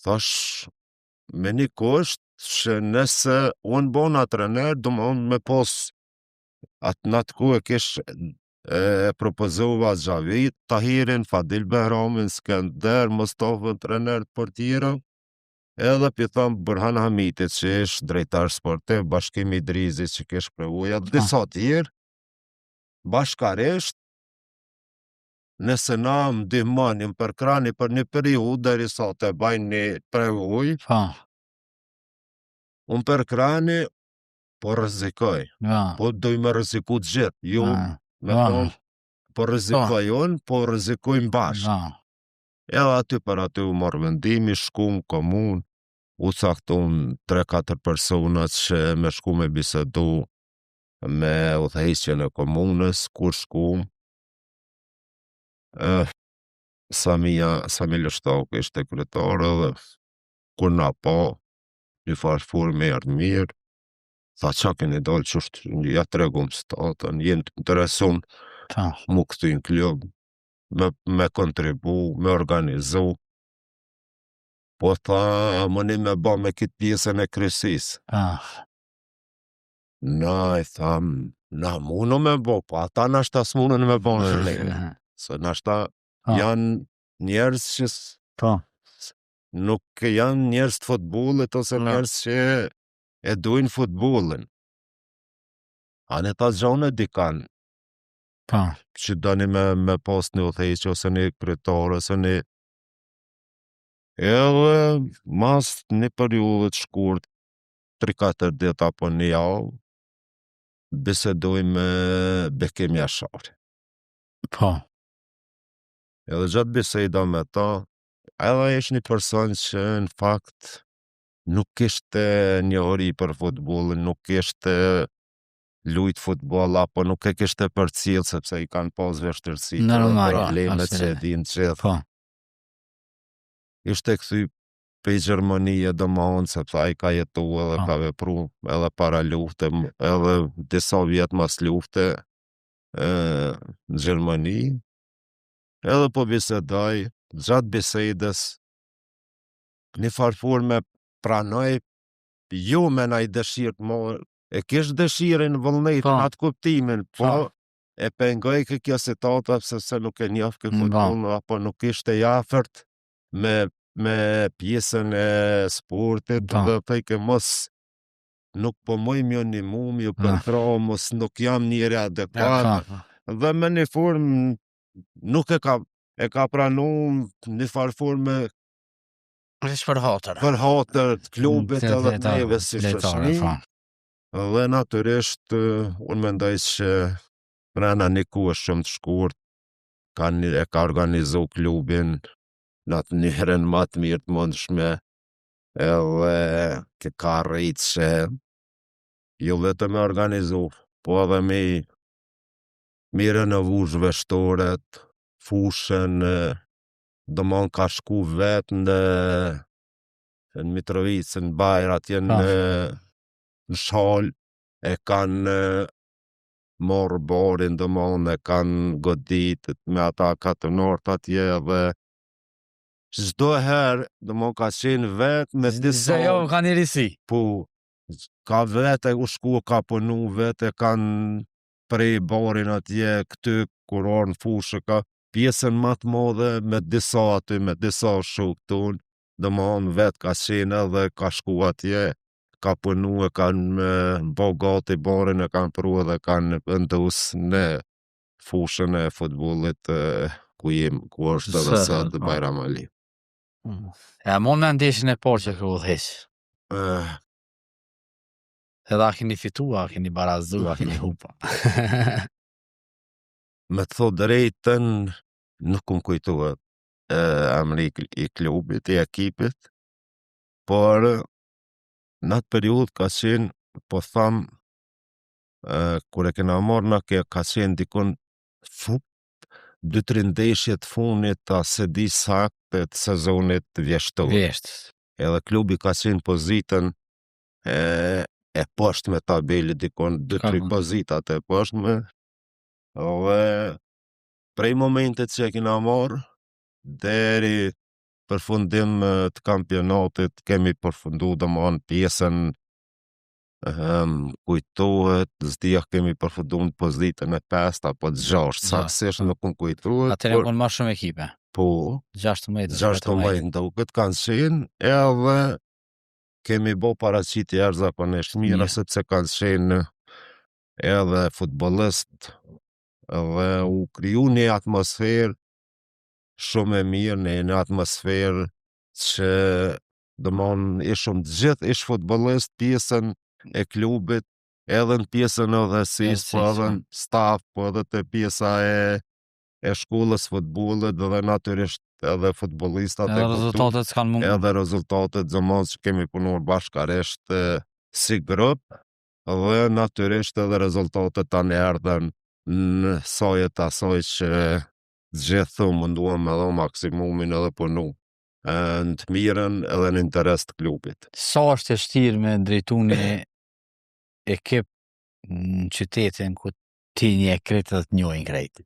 thash me një kusht që nëse unë bona trener, do më unë me pos atë në atë kohë e kish e propozova Xhavit Tahirin, Fadil Behramin, Skender, Mustafën, trener të portierëve, edhe pi tham Burhan Hamitit që ish drejtar sportiv, Bashkim Idrizi që kish përvoja, disa tjerë, bashkarisht, nëse na më ndihmoni, më përkrani për një periudhë derisa të bajnë një përvojë, po, unë përkrani, po rrezikoj. po, Po doj me rreziku të gjithë, jo po, me po. thonë, po rrezikoj unë, po rrezikojmë bashkë. po, Edhe aty për aty u marrë vendimi, shkum komun, u caktun 3-4 persona që me shku me bisedu me udhëheqjen e komunës, kur shkum, eh, Samia, Sami Lushtaku ishte kryetar edhe kur na pa, një farë forme erdh mirë, tha qa keni dalë që është, ja tregum statën, jem të interesum, po, mu këty në klub, me, me kontribu, me organizu. Po tha, a mëni me ba me këtë pjesën e kryesisë. po. Na i tham, na munu me bo, po ata nashta s'munën me bo në neve. Se nashta Po. janë njerëz që s- Po. nuk janë njerëz të futbollit ose No. njerëz që e dujnë futbollin. A ne ta gjone dikan Po. që doni me, me pas një udhëheqje ose një kryetar ose një Edhe mas një periudhe të shkurt, 3-4 ditë apo një javë, bisedoj me Bekim Jashari. Po. Edhe gjatë biseda me ta, edhe ishte një person që në fakt nuk kishte njohuri për futbollin, nuk kishte lujt futboll apo nuk e kishte përcjell sepse i kanë pas vështirësi Normal, problemet që e absolut. din gjithë. Po. Ishte kthy prej Gjermanie domethonë sepse ai ka jetu edhe Po. ka vepru edhe para lufte, m- edhe disa vjet mas lufte e, në Gjermani. Edhe po bisedoj, gjatë bisedës, një farë forme pranoj jo me naj dëshirë të marrë, e kish dëshirën vullnetin, Po. atë kuptimin, po Po. e pengoj kë kjo situata sepse nuk e njoh kë Mm, po. futboll apo nuk ishte i afërt me me pjesën e sportit Po. dhe thej mos nuk po muj m'ju nimu, m'ju Na. përkra, mos nuk jam njeri adekuat, Po. dhe me një formë nuk e ka e ka pranu në një farë forme Veç për hatër. për hatër të klubit Të- edhe të të- neve si lojtare, shoqëni. po. Dhe natyrisht eh, unë mendoj që brenda një kohë shumë të shkurt kanë e ka organizu klubin në atë njërën më të mirë të mundshme edhe ke ka arrit që jo vetëm e organizu, po edhe me mi renovu zhveshtoret, fushën, eh, domon ka shku vetë në në Mitrovicë, në Bajr, atje në në Shal, e kanë eh, marrë barin, domon, e kanë godit me ata katërnort atje dhe çdo herë, domon, ka qenë vetë me disa Çdo javë ka një risi. po ka vetë u shku, ka punu vetë, kanë prej barin atje, këty, kur orë në fushë, ka pjesën më të madhe me disa aty, me disa shok tonë, domethonë vetë ka qenë edhe ka shku atje, ka punu e kanë e, bo gati barin e kanë pru edhe kanë vendos në fushën e futbollit e, ku jem, ku është edhe Së, sot po. Bajram Ali. E mon me ndeshjen e parë që ke udhëheq. Eh, Edhe a keni fitu, a keni barazu, a keni hupa. me të thotë drejtën, nuk më kujtohet e, emri i kl- i klubit, i ekipit, por në atë periudhë ka qenë, po tham, e, kur e kena marrë na ke, ka qenë dikun fu, dy tri ndeshje të fundit, a se di saktë të sezonit vjeshtor. Vjesht. Edhe klubi ka qenë në pozitën e, e poshtme tabelit, dikun dy Ka tri mund. pozitat e poshtme. Dhe prej momentit që e kena marrë, deri përfundim e, të kampionatit, kemi përfundu domethonë pjesën ehm, kujtohet, s'di a kemi përfundu në pozitën e pestë apo të gjashtë, saktësisht nuk më kujtohet, Atëherë por kon më shumë ekipe. po, 16, 16 ndoket kanë qenë edhe kemi bo paraqitje jashtëzakonisht mira Mirë. sepse kanë qenë edhe futbollist edhe u kriju një atmosferë shumë e mirë, në një atmosferë që domthon ishim të gjithë ish futbollist pjesën e klubit, edhe në pjesën e udhëheqësisë, po edhe po. në staf, po edhe te pjesa e e shkollës futbollit dhe natyrisht edhe futbollistat Edhe e kuptu- rezultatet s'kan mungu. edhe rezultatet domethënë që kemi punuar bashkarisht e, si grup dhe natyrisht edhe rezultatet tani erdhën në saje të asaj që gjithë u munduam me dhon maksimumin edhe punu e, në të mirën edhe në interes të klubit. Sa është e vështirë me drejtu një ekip në qytetin ku ti një e krejt edhe të njohin krejt.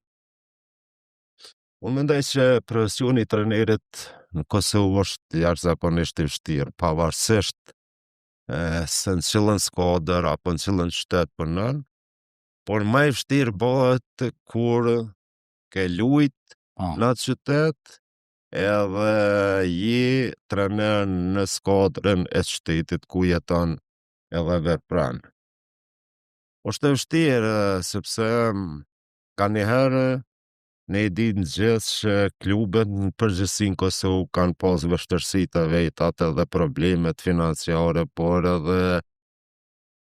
Unë mendoj që profesioni i trenerit në Kosovë është jashtëzakonisht i vështirë, pavarësisht. e, se në cilën skuadër apo në cilën qytet punon, por ma e vështirë bëhet kur ke lujt Po. në atë qytet edhe je trener në skuadrën e qytetit ku jeton edhe vepron. Është e vështirë sepse ka njëherë ne i dimë gjithë që klubet në përgjithësi në Kosovë kanë pas vështirësi të vetat edhe problemet financiare, por edhe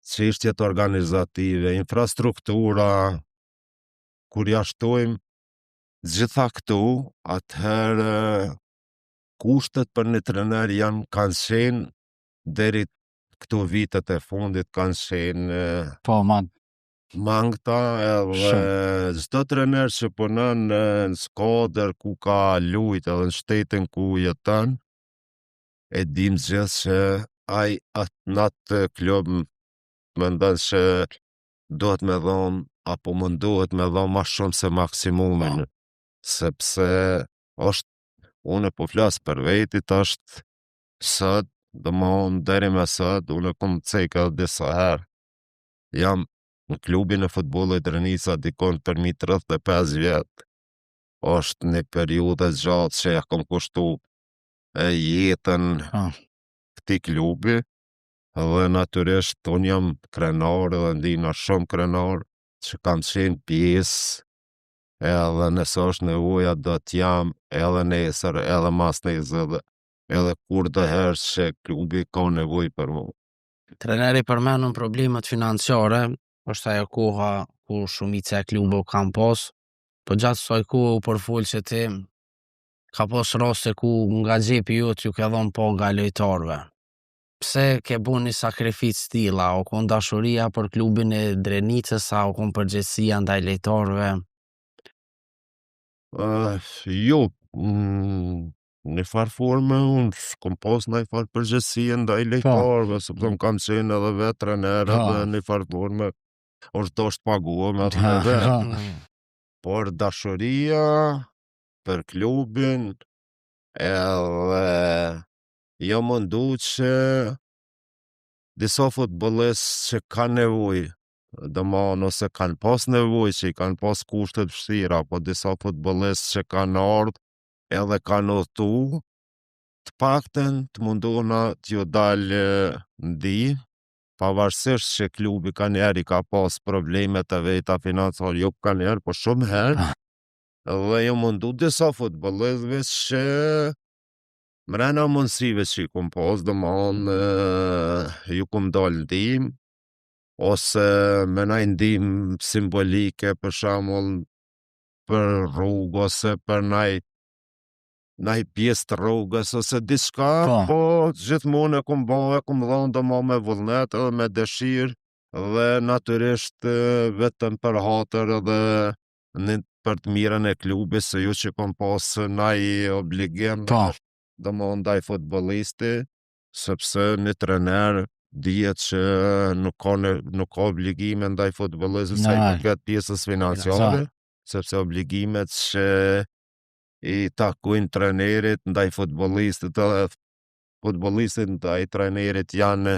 çështjet organizative, infrastruktura, kur ja shtojmë gjitha këtu, atëherë kushtet për një trener janë kanë qenë deri këto vitet e fundit kanë qenë Po, ma mangta edhe çdo trener që punon në në skuadër ku ka lujt edhe në shtetin ku jeton, e dim gjithë që ai atë në atë klub mendon se duhet me dhonë apo mundohet me dhonë ma shumë se maksimumin, sepse është, unë po flas për vetit, është sot, do më thonë deri me sot, unë e kom cek edhe disa herë, jam në klubin e futbollit Drenica dikon për mi 35 vjet. Është një periudhë e gjatë që ja kom kushtu e jetën Ah. këtij klubi dhe natyrisht unë jam krenar dhe ndihna shumë krenar që kam qenë pjesë edhe nëse është nevoja do t'jam edhe nesër edhe mas nesër edhe, edhe kur do herë që klubi ka nevojë për mu. Treneri përmenën problemet financiare, është ajo koha ku shumica e klubeve kanë pas, po gjatë kësaj kohe u përfol që ti ka pas raste ku nga xhepi jot ju ke dhënë paga lojtarëve. Pse ke bu një sakrificë tilla, o kon dashuria për klubin e Drenicës, a o kon përgjegjësia ndaj lojtarëve? Uh, jo, mm, në farë forme unë s'kom pas ndaj farë përgjegjësie ndaj lojtarëve, sepse unë kam qenë edhe vetë trener Po. edhe në farë forme është dosht paguhem edhe Ha, vetë. ha. Por dashuria për klubin edhe jo mundu që disa futbollistë që kanë nevojë, do më ose kanë pas nevojë që i kanë pas kushtet vështira, apo disa futbollistë që kanë ardhë edhe kanë udhëtu, të paktën të mundohna t'ju dalë ndihmë, pavarësisht që klubi ka njerë i ka pas probleme të veta financiare, jo ka njerë, po shumë herë, dhe jo mundu disa futbollistëve që mrena mundësive që i kum pas, do më thonë, ju kum dalë ndihmë, ose me naj ndihmë simbolike, për shembull, për rrugë ose për naj naj pjesë të rrugës ose diçka, Po. po gjithmonë e kum bo, e kum dhonë do me vullnet edhe me dëshirë dhe natyrisht e, vetëm për hatër edhe në për të mirën e klubit, se ju që kom pas naj obligim Po. do më ndaj futbollisti, sepse një trener dihet që nuk ka ne, nuk ka obligime ndaj futbollistit sa i Normal. përket pjesës financiare, sepse obligimet që i takojnë trenerit ndaj futbollistit edhe futbollistit ndaj trenerit janë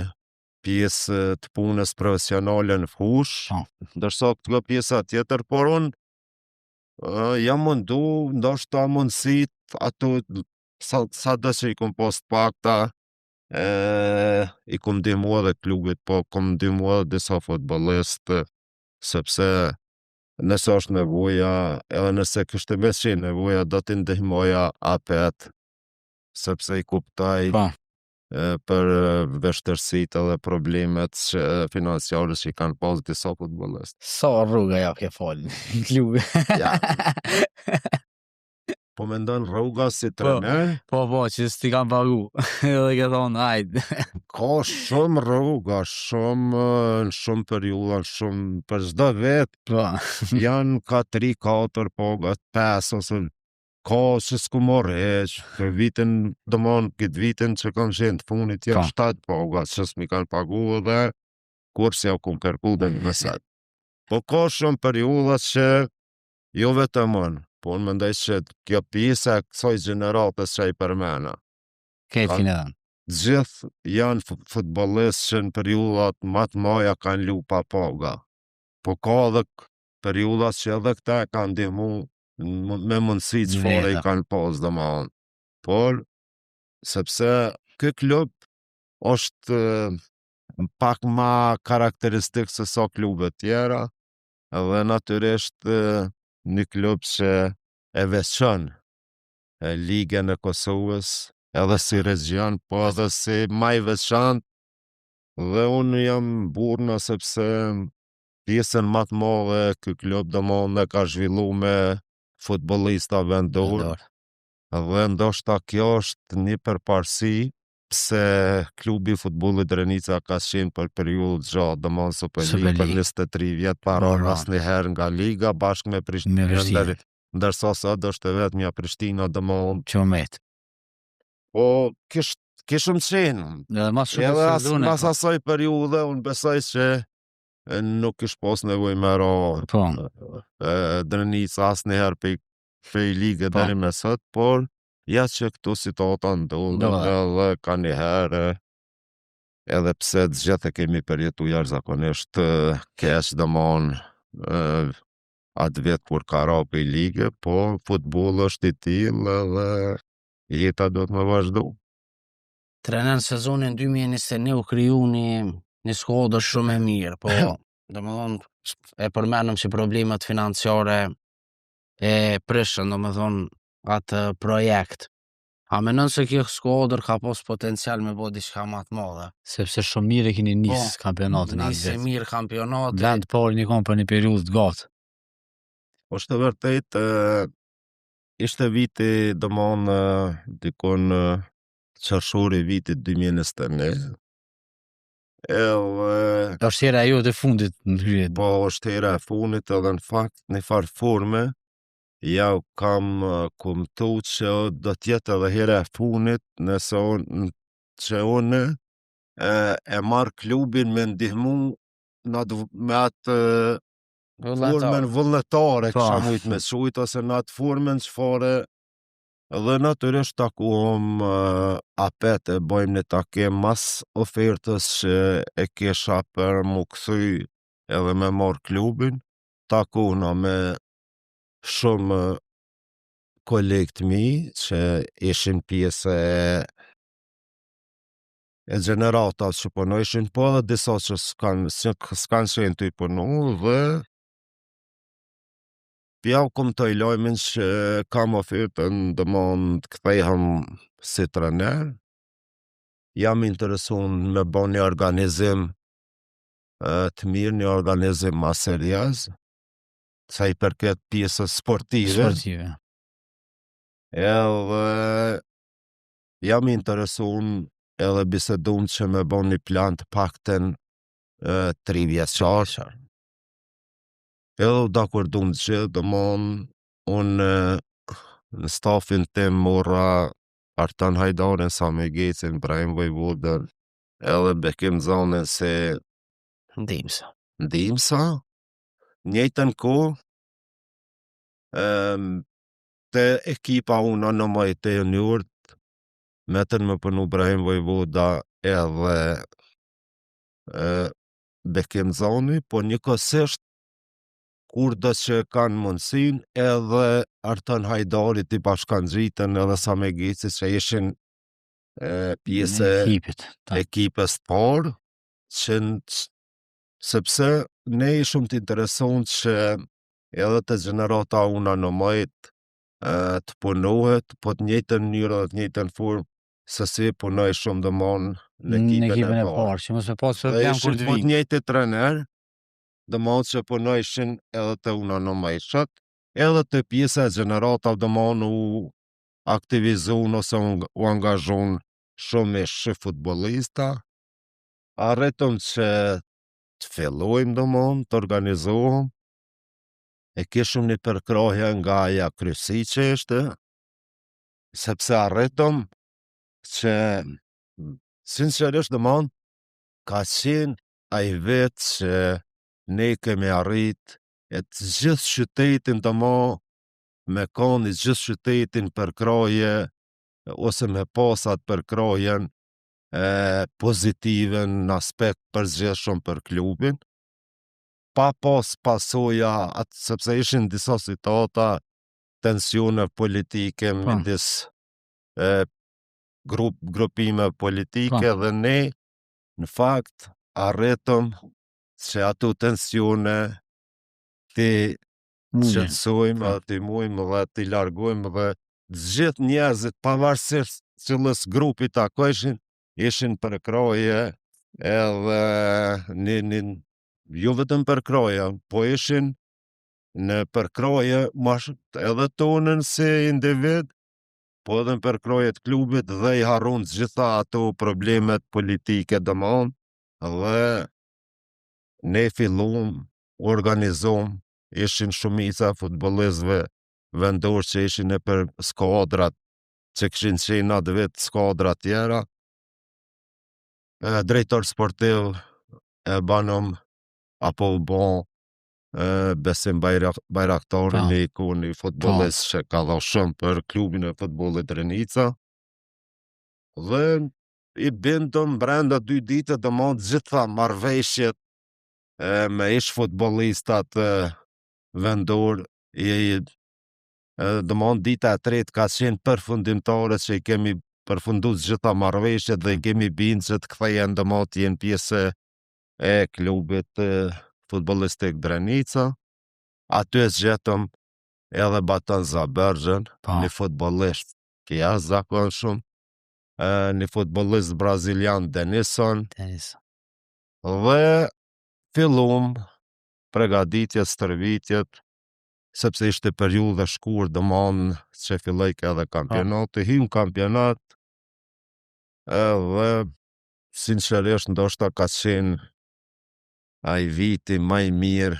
pjesë të punës profesionale në fushë, Po. ndërsa këto pjesa tjetër, por unë ë, jam mundu, ndoshta mundësit ato sa, sa do që i kom pas të pakta, e, i kom ndihmu edhe klubit, po kom ndihmu edhe disa futbollistë, sepse nëse është nevoja, edhe nëse kishte me qenë nevoja, do t'i ndihmoja apet, sepse i kuptoj Po. e, për e, vështirësitë edhe problemet që, financiare që i kanë pas disa futbollistë. Sa rruga ja ke falë në klubi. Ja. Po mendon rruga si trener? Po, po, që s'ti kanë pagu. Edhe ke thonë, hajde. Ka shumë rruga, shumë e, në shumë periudha, në shumë për çdo vet Po, janë ka 3, 4 paga, 5 ose ka që s'ku marrë hiq, për vitin, domthon këtë vitin që kam qenë të fundit janë Po. 7 paga që s'mi kanë pagu dhe kur s'ja kum kërku dhe më sot. Po ka shumë periudha që jo vetëm unë, po unë mendoj që kjo pjesa e kësaj gjeneratës që i përmena, Këtë Ka- kine dhënë. Gjithë janë futbollistë që në periudhat ma të mdhaja kanë lu pa paga. Po ka edhe periudha që edhe këta e kanë ndihmu me mundësi çfarë i kanë pas, domethonë. Por, sepse ky klub është pak ma karakteristik se sa klubet tjera, dhe natyrisht një klub që e veçon Ligën e Kosovës, edhe si region, po edhe si ma i veçantë, dhe unë jam burrna sepse pjesën ma të madhe ky klub domethonë e ka zhvillu me futbollista vendor, dhe ndoshta kjo është një përparësi pse klubi i futbollit Drenica ka qenë për periudhë të gjatë, domethonë Superligë për 23 vjet pa rënë asnjëherë nga liga bashkë me Prishtinën. Ndërsa sot është e vetmja Prishtina domethonë që met. Po kish kishëm qenë. Edhe mas shumë edhe as, mas po. asaj periudhe unë besoj që nuk kish pas nevojë me ra. Po. Drenica asnjëherë prej prej lige po. deri me sot, por ja që këto situata ndodhin edhe ka një herë edhe pse të gjithë e kemi përjetu jashtëzakonisht keq domethonë atë vit kur ka ra prej lige, po futbolli është i tillë edhe jeta duhet me vazhdu. Trener në sezonin 2021 u kriju një, një skuadër shumë e mirë, po domethonë e përmenëm që problemet financiare e prishën, domethonë atë projekt. A menon se kjo skuadër ka pos potencial me bo diçka ma të madhe? Sepse shumë mirë e keni nis po, kampionatin atë vit. Nisi mirë kampionatin. Vend parë një kon për një periudhë të gatë. Është e vërtet, ishte viti, domethonë, dikun qershori i vitit 2021. Edhe... Është hera jote e fundit në krye. Po, është hera e fundit edhe në fakt, në farë forme, ja u kam kumtu që do t'jetë edhe hera e fundit nëse unë që unë e, e marr klubin me ndihmu në atë, me atë formën vullnetare, po. kisha mujt me qujt, ose në atë formën çfarë dhe natyrisht takuam apet e bëjmë një takim mas ofertës që e kisha për mu kthy edhe me marr klubin, takohna me shumë kolegë të mi që ishin pjesë e e gjeneratave që punojshin, po edhe disa që s'kan, s'kan qenë tu punu dhe ja u kumtoj lajmin që kam ofertën domethonë të kthehem si trener, jam interesun me bo një organizim të mirë, një organizim ma serioz, sa i përket pjesës sportive. Sportive. Edhe jam interesun edhe bisedum që me bo një plan të paktën tri vjeçar. Edhe u dakordum të gjithë, domethonë, unë në stafin tim mora Artan Hajdarin, Sami Gecin, Brahim Vojvodën, edhe Bekim Zanin si ndihmësa. Ndihmësa, njëjtën kohë, te ekipa unë në maj të juniorët, metën me punu Brahim Vojvoda edhe e, Bekim Zani, po njëkohësisht kur do që kanë mundësin edhe Artan Hajdari t'i bashkangjiten edhe Sami Geci që ishin e, pjesë e ekipit. ekipës të parë, që sepse ne ishum të interesun që edhe te gjenerata una në majt të punohet, po të njëjtën mënyrë dhe të njëjtën formë se si punojshum domethonë në ekipën, në ekipën e parë, që mos me pas problem kur të Po të njëjtit trener, domethonë që punojshin edhe te una në majt, edhe te pjesa e gjeneratave domethonë u aktivizun ose u angazhun shumë ish futbollista, Arritëm që të fillojmë domethonë, të organizohem, e kishëm një përkrahje nga aja kryesi që ishte, sepse arritëm që sinqerisht domethonë, ka qenë ai vit që ne kemi arrit e të gjithë qytetin domethonë, me kanë i gjithë qytetin përkrahje, ose me pas atë përkrahjen. e, pozitive në aspekt përgjithshëm për klubin, pa pas pasoja, atë, sepse ishin disa situata tensione politike Po. midis e, grup, grupime politike Po. dhe ne në fakt arritëm që ato tensione ti Mune. qetësojmë Po. edhe ti mujmë dhe ti largojmë dhe të gjithë njerëzit pavarësisht cilës grupi takojshin, ishin përkroje edhe një, një, jo vetëm përkroje, po ishin në përkroje mash, edhe tonën si individ, po edhe në përkroje të klubit dhe i harrun të gjitha ato problemet politike domthon dhe ne fillum, organizum, ishin shumica e futbollistëve vendor që ishin në për skuadrat që kishin qenë atë vit skuadra tjera. E, drejtor sportiv e banëm apo u bo e, Besim Bajrak, Bajraktari, Po. një ikon i futbollist që ka dhënë shumë për klubin e futbollit Drenica. Dhe i bindëm brenda dy ditë do më gjitha marrëveshjet e, me ish futbollistat e, vendor i, i e, do më dita e tretë ka qenë përfundimtare që i kemi përfundu të gjitha marrëveshjet dhe i kemi bindë që të kthehen do më të jenë pjesë e klubit e, futbollistik Drenica. Aty e gjetëm edhe Baton Zabërgjën, Po. një futbollist i jashtëzakonshëm, e, një futbollist brazilian Denison, Tenis. dhe fillum pregaditjet, stërvitjet, sepse ishte periudhë e shkurtë, domthon që filloi edhe kampionati, hym kampionat, edhe sinqerisht ndoshta ka qenë ai viti më i mirë,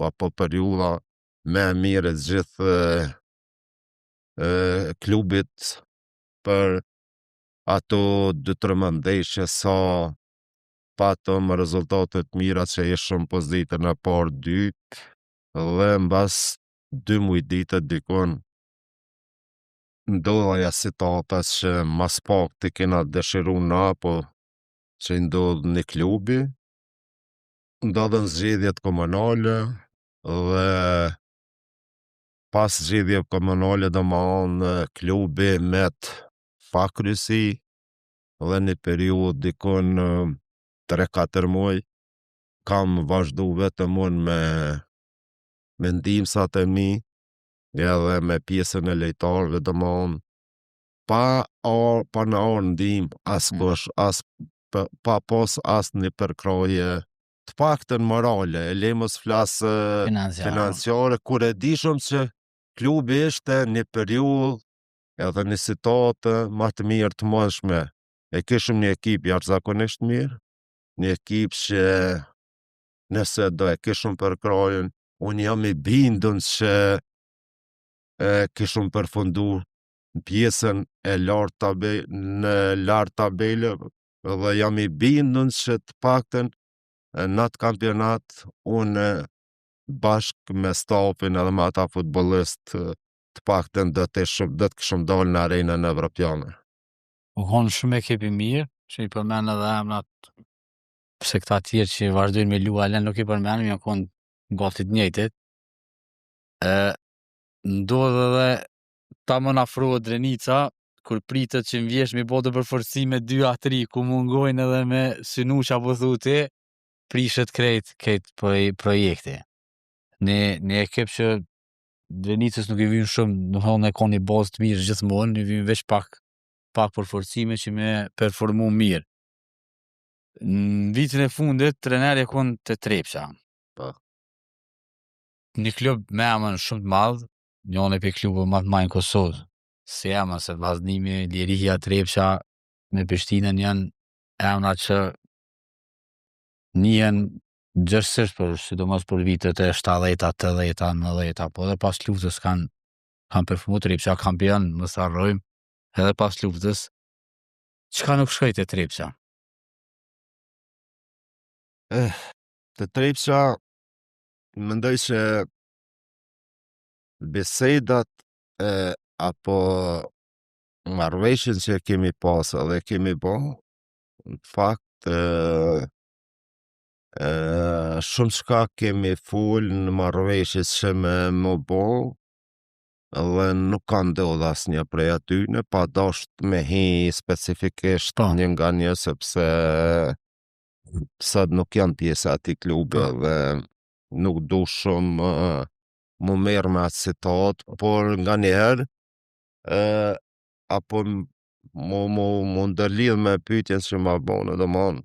apo periudha më e mirë e gjithë e, e, klubit për ato 2-3 ndeshje sa patëm rezultate të mira që ishëm pozitën e parë dytë dhe mbas dy muaj ditë dikun ndodha ja situata që mas pak të kena dëshiru na, po që i ndodh një klubi, ndodhen zgjedhjet komunale dhe pas zgjedhjeve komunale do më anë klubi met pa kryesi dhe një periudhë dikun 3-4 muaj kam vazhdu vetëm unë me me ndihmësat e mi edhe me pjesën e lojtarëve do më anë pa ar, pa në arë ndihmë askush, as pa, pa pos as një përkroje të paktën morale, e le mos flas e, Financiare. financiare, kur e dishëm që klubi ishte një periudhë edhe një situatë më të mirë të mundshme. E kishim një ekip jashtëzakonisht mirë, një ekip që nëse do e kishim përkrahjen, unë jam i bindun që e kishim përfundu në pjesën e lartë tabe, në lartë tabele dhe jam i bindun që të paktën e, në atë kampionat unë bashkë me stafin edhe me ata futbollist të paktën do të ishim do të kishim dalë në arenën evropiane. U konë shumë ekip i mirë, që i përmend edhe emrat pse këta tjerë që vazhdojnë me lua alen nuk i përmendim, janë konë gati të njëjtit. E, ndodh edhe ta më afrohet Drenica, kur pritet që në vjesh mi bo të përforcime 2 a 3, ku mungojnë edhe me synu që apo thu ti, prishet krejt, krejt proj projekti. Një, një ekip që Drenicës nuk i vynë shumë, në thonë e ka një bazë të mirë gjithmonë, i vynë veç pak pak përforcime që me performu mirë. Në vitin e fundit, treneri e kon të Trepça. Po. Një klub me emër shumë të madh, njëri prej klubeve më të mëdha në Kosovë. Si emër se Vllaznimi, Liria, Trepça me Prishtinën janë emra që njihen gjithsesi për sidomos për vitet e 70-ta, 80-ta, 90-ta, po edhe pas luftës kanë kanë performu Trepça kampion, mos harrojmë, edhe pas luftës. Çka nuk shkoi te Trepça? Eh, të Trepça mendoj se bisedat e, apo marrëveshjen që kemi pas edhe kemi bo, Në fakt, e, e, shumë çka kemi fol në marrëveshje që me më bo, dhe nuk ka ndodhë asnjë prej atyne, pa dasht me hi specifikisht një nga një, sepse sot nuk janë pjesë e atij klubi dhe nuk du shumë mu merr me atë situatë, por nga njëherë, apo mu, mu, mu ndërlidh me pyetjen që ma bone, domethënë,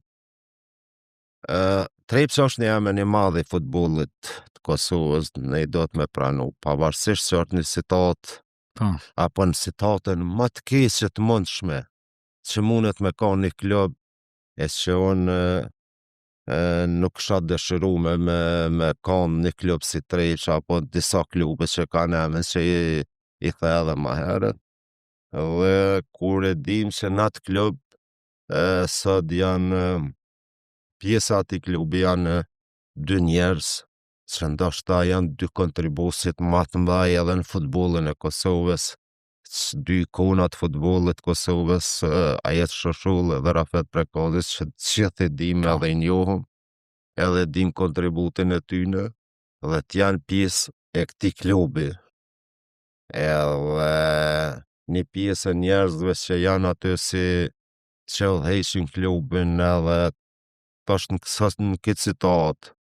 Trepça është një emër i madh i futbollit të Kosovës, ne do të me pranu, pavarësisht që është një situatë, apo në situatën më të keqe të mundshme, që mundet me ka një klub, e që unë e, nuk kisha dëshiru me, me, me kanë një klub si Trepça, apo disa klube që kanë emën që i, i the edhe ma herët. Dhe kur e dim që në atë klub e, sot janë pjesa e atij klubi janë dy njerëz që ndoshta janë dy kontribuesit më të mëdhaj edhe në futbollin e Kosovës, dy ikona të futbollit të Kosovës, Ajet Shosholli dhe Rafet Prekazi, që të gjithë i dim edhe i njohëm, edhe dim kontributin e tyne, dhe të janë pjesë e këtij klubi. Edhe një pjesë e njerëzve që janë aty si që udhëheqin klubin edhe tash në kësaj në këtë situatë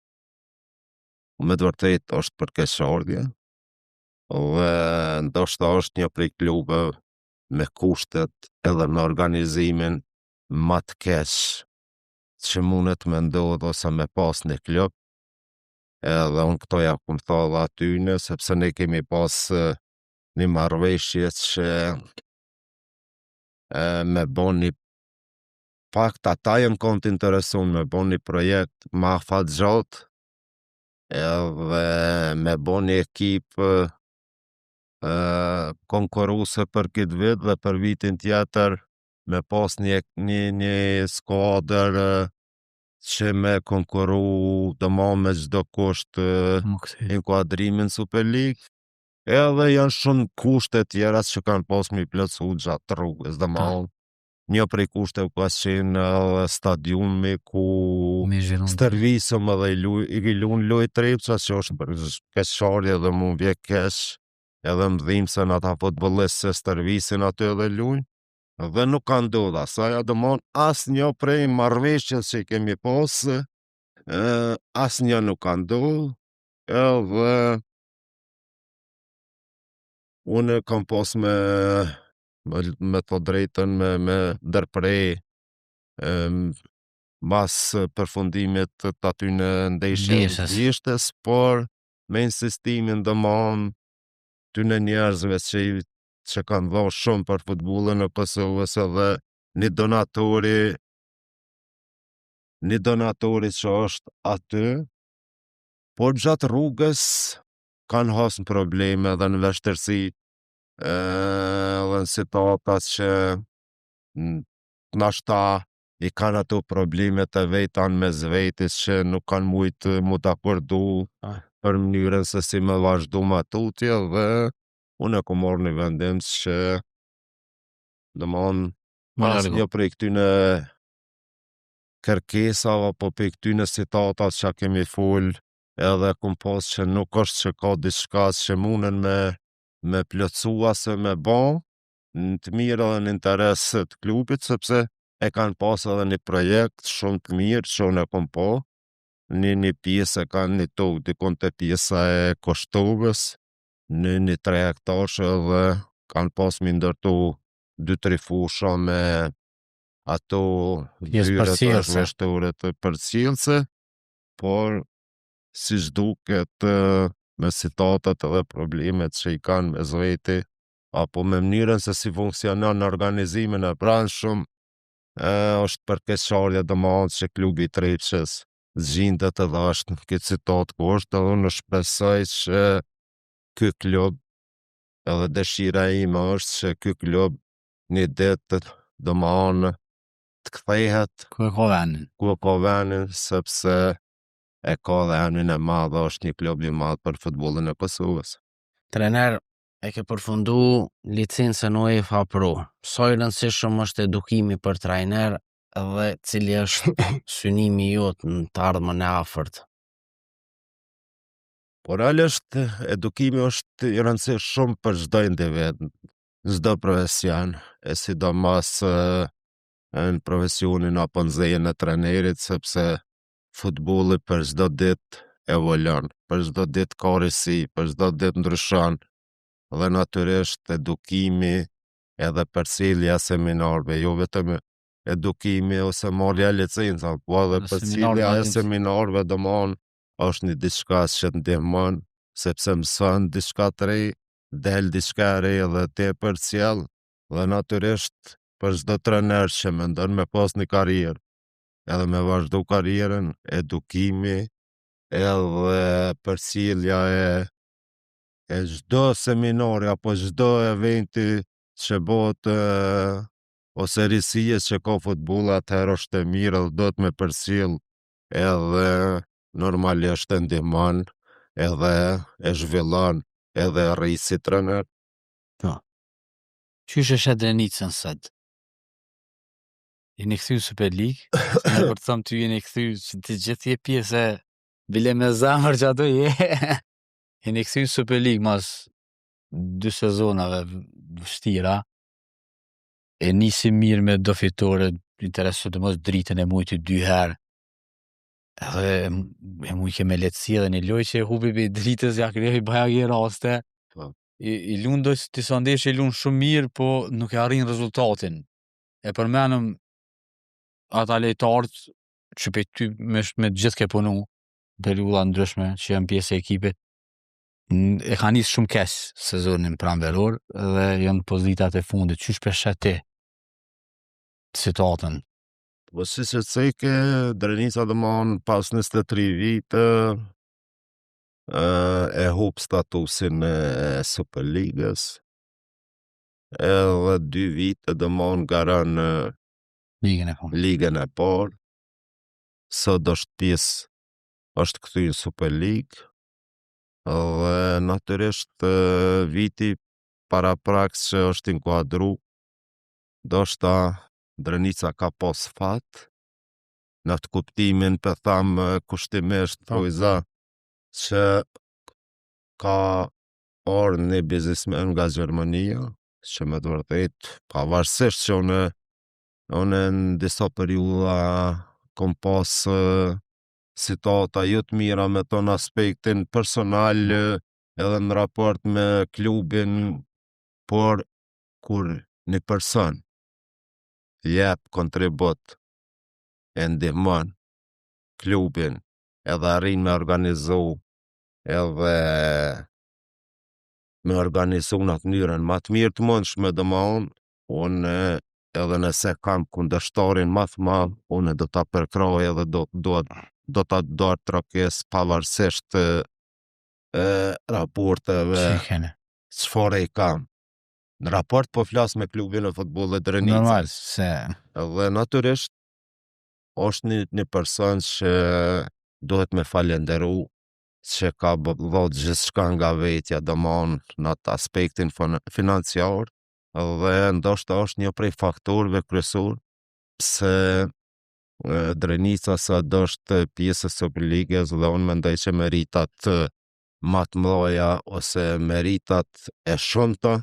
me të vërtet është për keqardhje dhe ndoshta është një prej klubeve me kushtet edhe me organizimin ma të keq që mundet me ndodhë ose me pas një klub. Edhe unë këto ja kum tha edhe atyne, sepse ne kemi pas një marrëveshje që e, me bo një fakt ata janë konë të interesun me bo një projekt ma afatgjatë edhe me bo një ekip e, konkurruese për këtë vit dhe për vitin tjetër me pas një, një, një skuadër që me konkurru domethënë me çdo kusht inkuadrimin Superligë. Edhe janë shumë kushte tjera që kanë pas mi plotësu gjatë rrugës, domethënë një prej kushteve ka qenë edhe stadiumi ku stërvisëm edhe i, lu, i lunë lojë Trepça që është për keqardhje dhe mu vje keq edhe më dhimbsen ata futbollistë se stërvisin aty edhe luajnë dhe nuk ka ndodhur asaja, domethënë asnjë prej marrëveshjes që kemi pas, asnjë nuk ka ndodhur, edhe unë kam pas me me, me të drejtën me, me ndërprej mas përfundimit të atyne ndeshjeve Ndeshjes. vjeshtës, por me insistimin domethënë tyne njerëzve që i që kanë dhënë shumë për futbollin e Kosovës edhe një donatori një donatori që është aty, por gjatë rrugës kanë hasë në probleme dhe në vështirësi edhe në situata që nashta i kanë ato problemet e veta në mes vetis që nuk kanë mujtë mu dakordu për mënyrën se si me vazhdu ma tutje dhe unë e kom marrë një vendim që domethënë Me largu. asnjë prej këtyne kërkesave apo prej këtyne situata që kemi fol edhe kum pas që nuk është që ka diçka që munden me me plotësu ose me ba në të mirë edhe në interes të klubit, sepse e kanë pas edhe një projekt shumë të mirë që unë e kom po, një një pjesë e kanë një tokë dikun te pjesa e Koshtovës, në një 3 hektarësh edhe kanë pas mi ndërtu 2-3 fusha me ato Pjesë zyret përcjellëse. zhveshtoret të përcjellëse, por si duket me situatat edhe problemet që i kanë mes veti, apo me mënyrën se si funksionon organizimin e brendshëm, e, është për keqardhje domethënë që klubi i Trepçës gjindet edhe është në këtë situatë ku është, edhe unë shpresoj që ky klub, edhe dëshira ime është që ky klub një ditë domethënë të kthehet Ku e ka vendin? ku e ka vendin, sepse e ka dhe emrin e madh dhe është një klub i madh për futbollin e Kosovës. Trener, e ke përfundu licencën UEFA Pro. Sa i rëndësishëm është edukimi për trajner? Edhe cili është synimi jot në të ardhmen e afërt? Po realisht edukimi është i rëndësishëm për çdo individ, në çdo profesion, e sidomos në profesionin apo në zejën e trenerit, sepse futbolli për çdo ditë evolon, për çdo ditë ka risi, për çdo ditë ndryshon, dhe natyrisht edukimi edhe përcjellja e seminarëve, jo vetëm edukimi ose marrja e licencave, po edhe përcjellja e seminarëve, domethënë është një diçka që të ndihmon, sepse mëson diçka të re, del diçka e re dhe ti e përcjell, dhe natyrisht për çdo trener që mendon me pas një karrierë, edhe me vazhdu karrierën, edukimi edhe përcjellja e e çdo seminari apo çdo eventi që bëhet ose risie që ka futbolli atëherë është e mirë edhe duhet me përcjell edhe normalisht e ndihmon edhe e zhvillon edhe e rrit si trener. Po. Qysh e sheh Drenicën sot? Jeni kthy në Superligë, në për të thëmë ty jeni kthy që ti gjithë je pjesë e bile me zemër që ato je. Jeni kthy në Superligë mas dy sezonave vështira. E nisi mirë me do fitore, interes sidomos Dritën e mujti dy herë. Edhe e mujke me lehtësi edhe një lojë që e hupi prej Dritës, ja krijoi bajagi raste. Po. I, i lun do disa ndeshje i lun shumë mirë, po nuk e arrin rezultatin. E përmenëm ata lojtarët që pe ty me, me gjithë ke punu, periudha ndryshme që janë pjesë e ekipit, e ka nisë shumë keq sezonin pranveror dhe janë pozitat e fundit. Qysh pe sheh ti situatën? Po si se ceke, Drenica domethënë pas 23 vite e hup statusin e Superligës edhe dy vite domethënë garon në Ligën e parë. Ligën e parë. Sot është pjesë është kthy në Superligë dhe natyrisht viti paraprak që është inkuadru ndoshta Drenica ka pas fat në atë kuptimin pe tham kushtimisht Po. Ujza që ka ardhë një biznesmen nga Gjermania që me të vërtet pavarësisht që unë unë në disa periudha kom pas situata jo të mira me to në aspektin personal edhe në raport me klubin, por kur një person jep kontribut e ndihmon klubin edhe arrin me organizu edhe me organizu në atë mënyrën ma të mirë të mundshme domethonë, unë edhe nëse kam kundërshtarin ma të madh, unë do ta përkrah edhe do do do ta duartrokes pavarësisht e, raporteve Që i kene? çfarë i kam. Në raport po flas me klubin e futbollit Drenicës. Normal, se Dhe natyrisht është një, një person që duhet me falenderu që ka dhënë gjithçka nga vetja, domethënë në atë aspektin financiar dhe ndoshta është një prej faktorëve kryesor pse Drenica sot është pjesë e Superligës dhe unë mendoj që meritat ma të mëdha ose meritat e shumta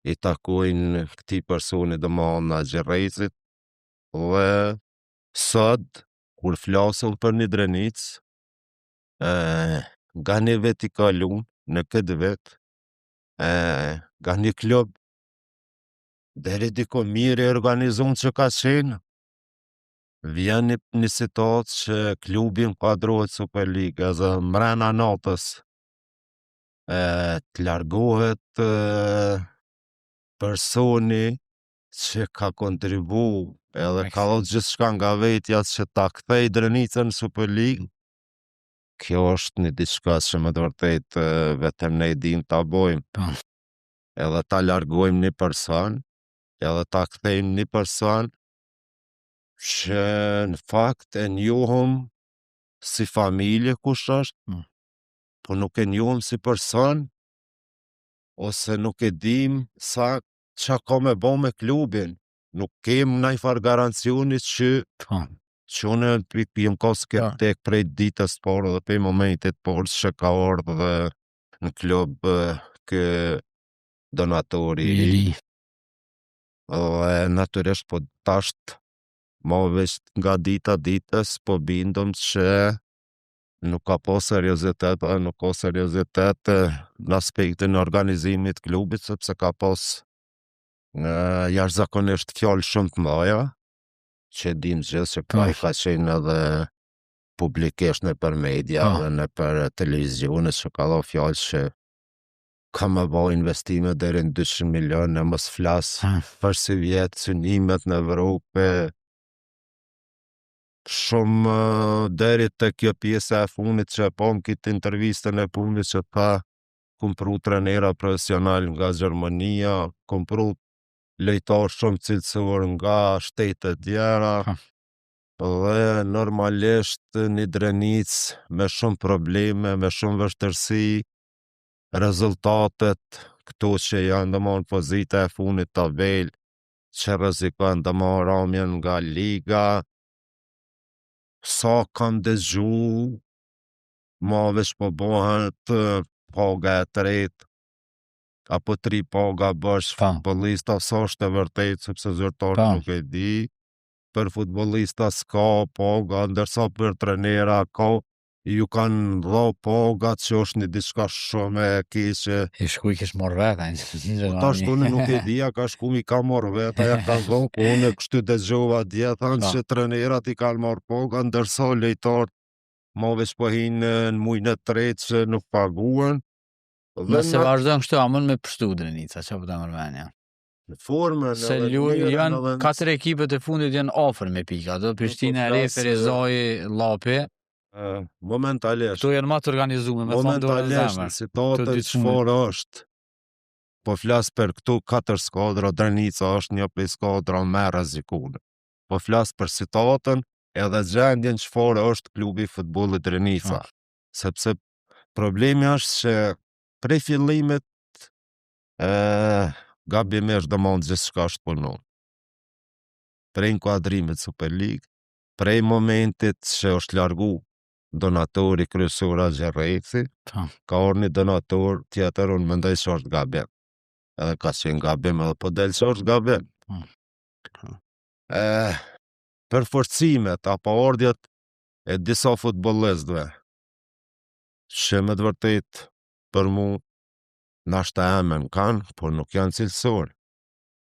i takojnë këtij personi domethonë Gjerrezit dhe sot kur flasim për një Drenicë e, nga një vit i kalum në këtë vit e, nga një klub deri diku mirë i organizum që ka qenë vjen një, një situatë që klubi inkuadrohet Superligë edhe mrena natës e, të largohet e, personi që ka kontribu edhe ka dhënë gjithçka nga vetja që ta kthej Drenicën në Superligë. Kjo është një diçka që me të vërtet vetëm ne dim ta bojmë. Po. Edhe ta largojmë një person, edhe ta kthejmë një person që në fakt e njohëm si familje kush është, Mm. po nuk e njohëm si person, ose nuk e dim sa qa ka me bo me klubin. Nuk kem najfarë garancioni që Po. që unë jam ka skeptik prej ditës parë dhe prej momentit parë që ka ardhë dhe në klub kë donatori i ri. Dhe natyrisht po tasht ma veç nga dita ditës po bindëm që nuk ka pas seriozitet dhe nuk ka seriozitet në aspektin e organizimit të klubit sepse ka pas jashtëzakonisht fjalë shumë të mëdha që dim gjithë që Po. ka ka qenë edhe publikisht në për media Po. dhe në për televizione që ka dha fjalë që ka më bo investime deri në 200 milion e mos flas Ha. për si vjet synimet në Evropë shumë deri te kjo pjesa e fundit që e pam këtë intervistën e fundit që tha kum pru trenera profesional nga Gjermania, kum pru lojtar shumë cilësor nga shtetet tjera. Ha. Dhe normalisht një Drenicë me shumë probleme, me shumë vështirësi, rezultatet këto që janë domethënë pozita e fundit tabel, që rrezikon domethënë ramjen nga liga, sa kam dëgju, ma veç po bëhet paga e tretë, apo tri paga bësh Po. futbollista, sa është e vërtet, sepse zyrtar Po. nuk e di, për futbollista s'ka paga, ndërsa për trenera ka, ju kanë dha pagat që është një diçka shumë e keqe. I shku i kish marrë vetë, ai. Po tash unë nuk e di, a ka shku mi ka marrë vetë, aja ka dhonë, po unë kështu dëgjova dje, thanë Po. që trenerat i kanë marrë paga, ndërsa lojtarët ma veç po hinë në mujnë e tretë që nuk paguhen. Dhe Nëse na- vazhdon kështu, a mund me pështu Drenica, çfarë po ta merr mendja? në formën Se edhe lu, mënyrën janë edhe në- katër ekipet e fundit janë afër me pika, do Prishtina e Re, po flas, Ferizaj, Llapi, momentalisht. këto janë më të organizuar, me thonë dorën në Momentalisht zemër. në situatën Të dy të çfarë është. Po flas për këtu katër skuadra, Drenica është një prej skuadra më e rrezikuar. Po flas për situatën edhe gjendjen çfarë është klubi i futbollit Drenica. Po. Sepse problemi është që prej fillimit e gabimisht domon gjithçka është punu. Prej inkuadrimit Superligë, prej momentit që është largu donatori kryesor Agjerreci, Po. ka ardhur një donator tjetër, unë mendoj se është gabim. Edhe ka qenë gabim edhe po del se është gabim. Po. E, për forcimet apo ardhjet e disa futbollistëve, që me të vërtet për mu nashta emën kanë, por nuk janë cilësor.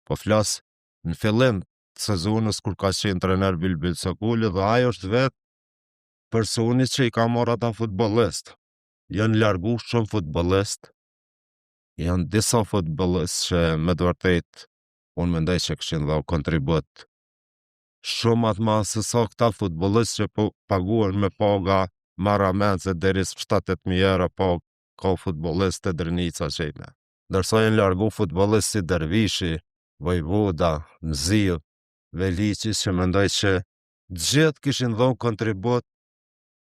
Po flas në fillim të sezonës kur ka qenë trener Bilbil Sokoli dhe ai është vetë personi që i ka marrë ata futbollist. Janë largu shumë futbollist, janë disa futbollist që me të vërtet unë mendoj që kishin dhënë kontribut shumë atë ma se sa këta futbollist që po paguhen me paga marramendse deri 7-8 euro po ka futbollist të Drenica që i me. Ndërsa janë largu futbollist si Dervishi, Vojvoda, Mziu, Veliqi që mendoj që gjithë kishin dhënë kontribut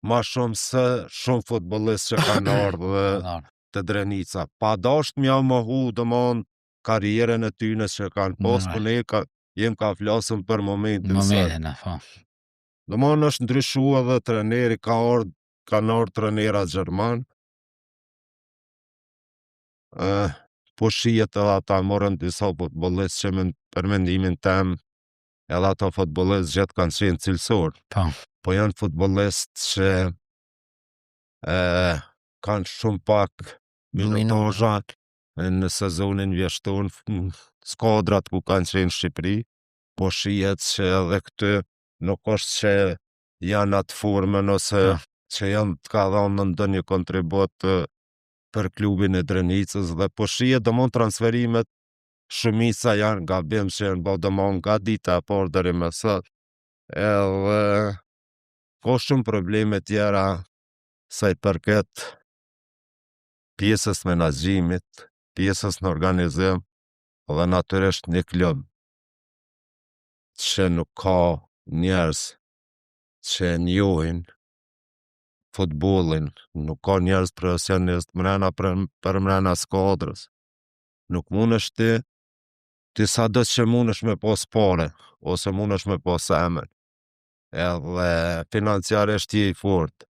ma shumë se shumë futbollist që kanë ardhur dhe Kanë të Drenica. Pa dasht m'ja mohu, domon, karrierën e tyne që kanë pas, Normal. po ne ka, jem ka flasëm për momentin. sot. Momentin, a, po. Domon është ndryshu edhe treneri ka ardhur, kanë ardhur trenera gjerman. Ë, po shihet edhe ata morën disa futbollistë që men, për mendimin tem edhe ata futbollistë gjithë kanë qenë cilësor. Po. Po janë futbollistë që ë kanë shumë pak minutazha në sezonin vjeshton në skadrat ku kanë qenë në Shqipëri, po shihet që edhe këtë nuk është që janë atë formën ose Po. që janë të ka dhënë në ndonjë kontribut për klubin e Drenicës dhe po shihet domon transferimet shumica janë gabim që janë bërë domon nga dita e parë deri më sot. Edhe ka shumë probleme tjera sa i përket pjesës menaxhimit, pjesës në organizim dhe natyrisht një klub që nuk ka njerëz që e njohin futbollin, nuk ka njerëz profesionist mrena për, për mrena skuadrës. Nuk mundesh ti. Ti sa do që mundesh me pos pare, ose mundesh me pos emër, edhe financiarisht je i fort.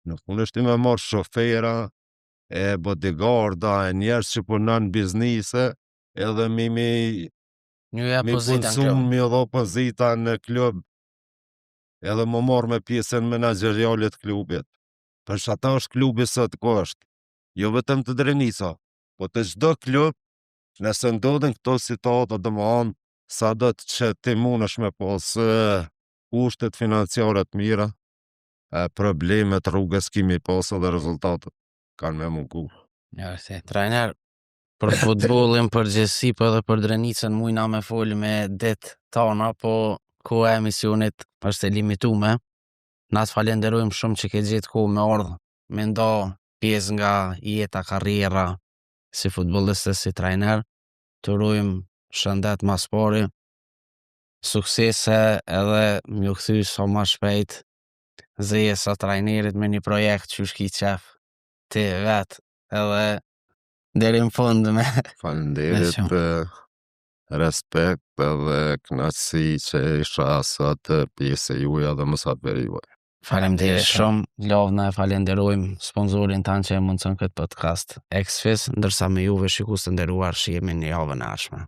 Nuk mundesh ti me marrë shofera, e bodyguarda, e njerëz që punon në biznise, edhe mi mi Një ja mi pozita në punësu, klub. mi dho pozita në klub, edhe më marrë me pjesën menaxheriale të klubit. Për që ata është klubi sot ku është. Jo vetëm të Drenica, po të çdo klub, nëse ndodhin këto situata, domethënë, sa do të që ti mundesh me pos e, kushtet financiare të mira, e, problemet rrugës kimi pas edhe rezultatet kanë me mungu. Ja, vërtet. Trajner, për futbollin përgjithësi, po edhe për Drenicën mujna me fol me ditë tona, po koha e emisionit është e limitume. Na të falenderojmë shumë që ke gjetë kohë me ardhë, me nda pjesë nga jeta, karriera, si futbollist e si trajner. Të urojmë shëndet mas pari, suksese edhe m'ju kthy sa ma shpejt zejes sa trajnerit me një projekt që ki qef ti vet edhe deri në fund me Faleminderit, Me e, respekt edhe kënaqësi që isha sot e, pjesë e juaja dhe musafiri juaj. Faleminderit shumë. Lavna e falenderojmë sponsorin tanë që e mundson këtë podcast Exfis, ndërsa me juve shikues të nderuar shihemi në javën e ardhshme.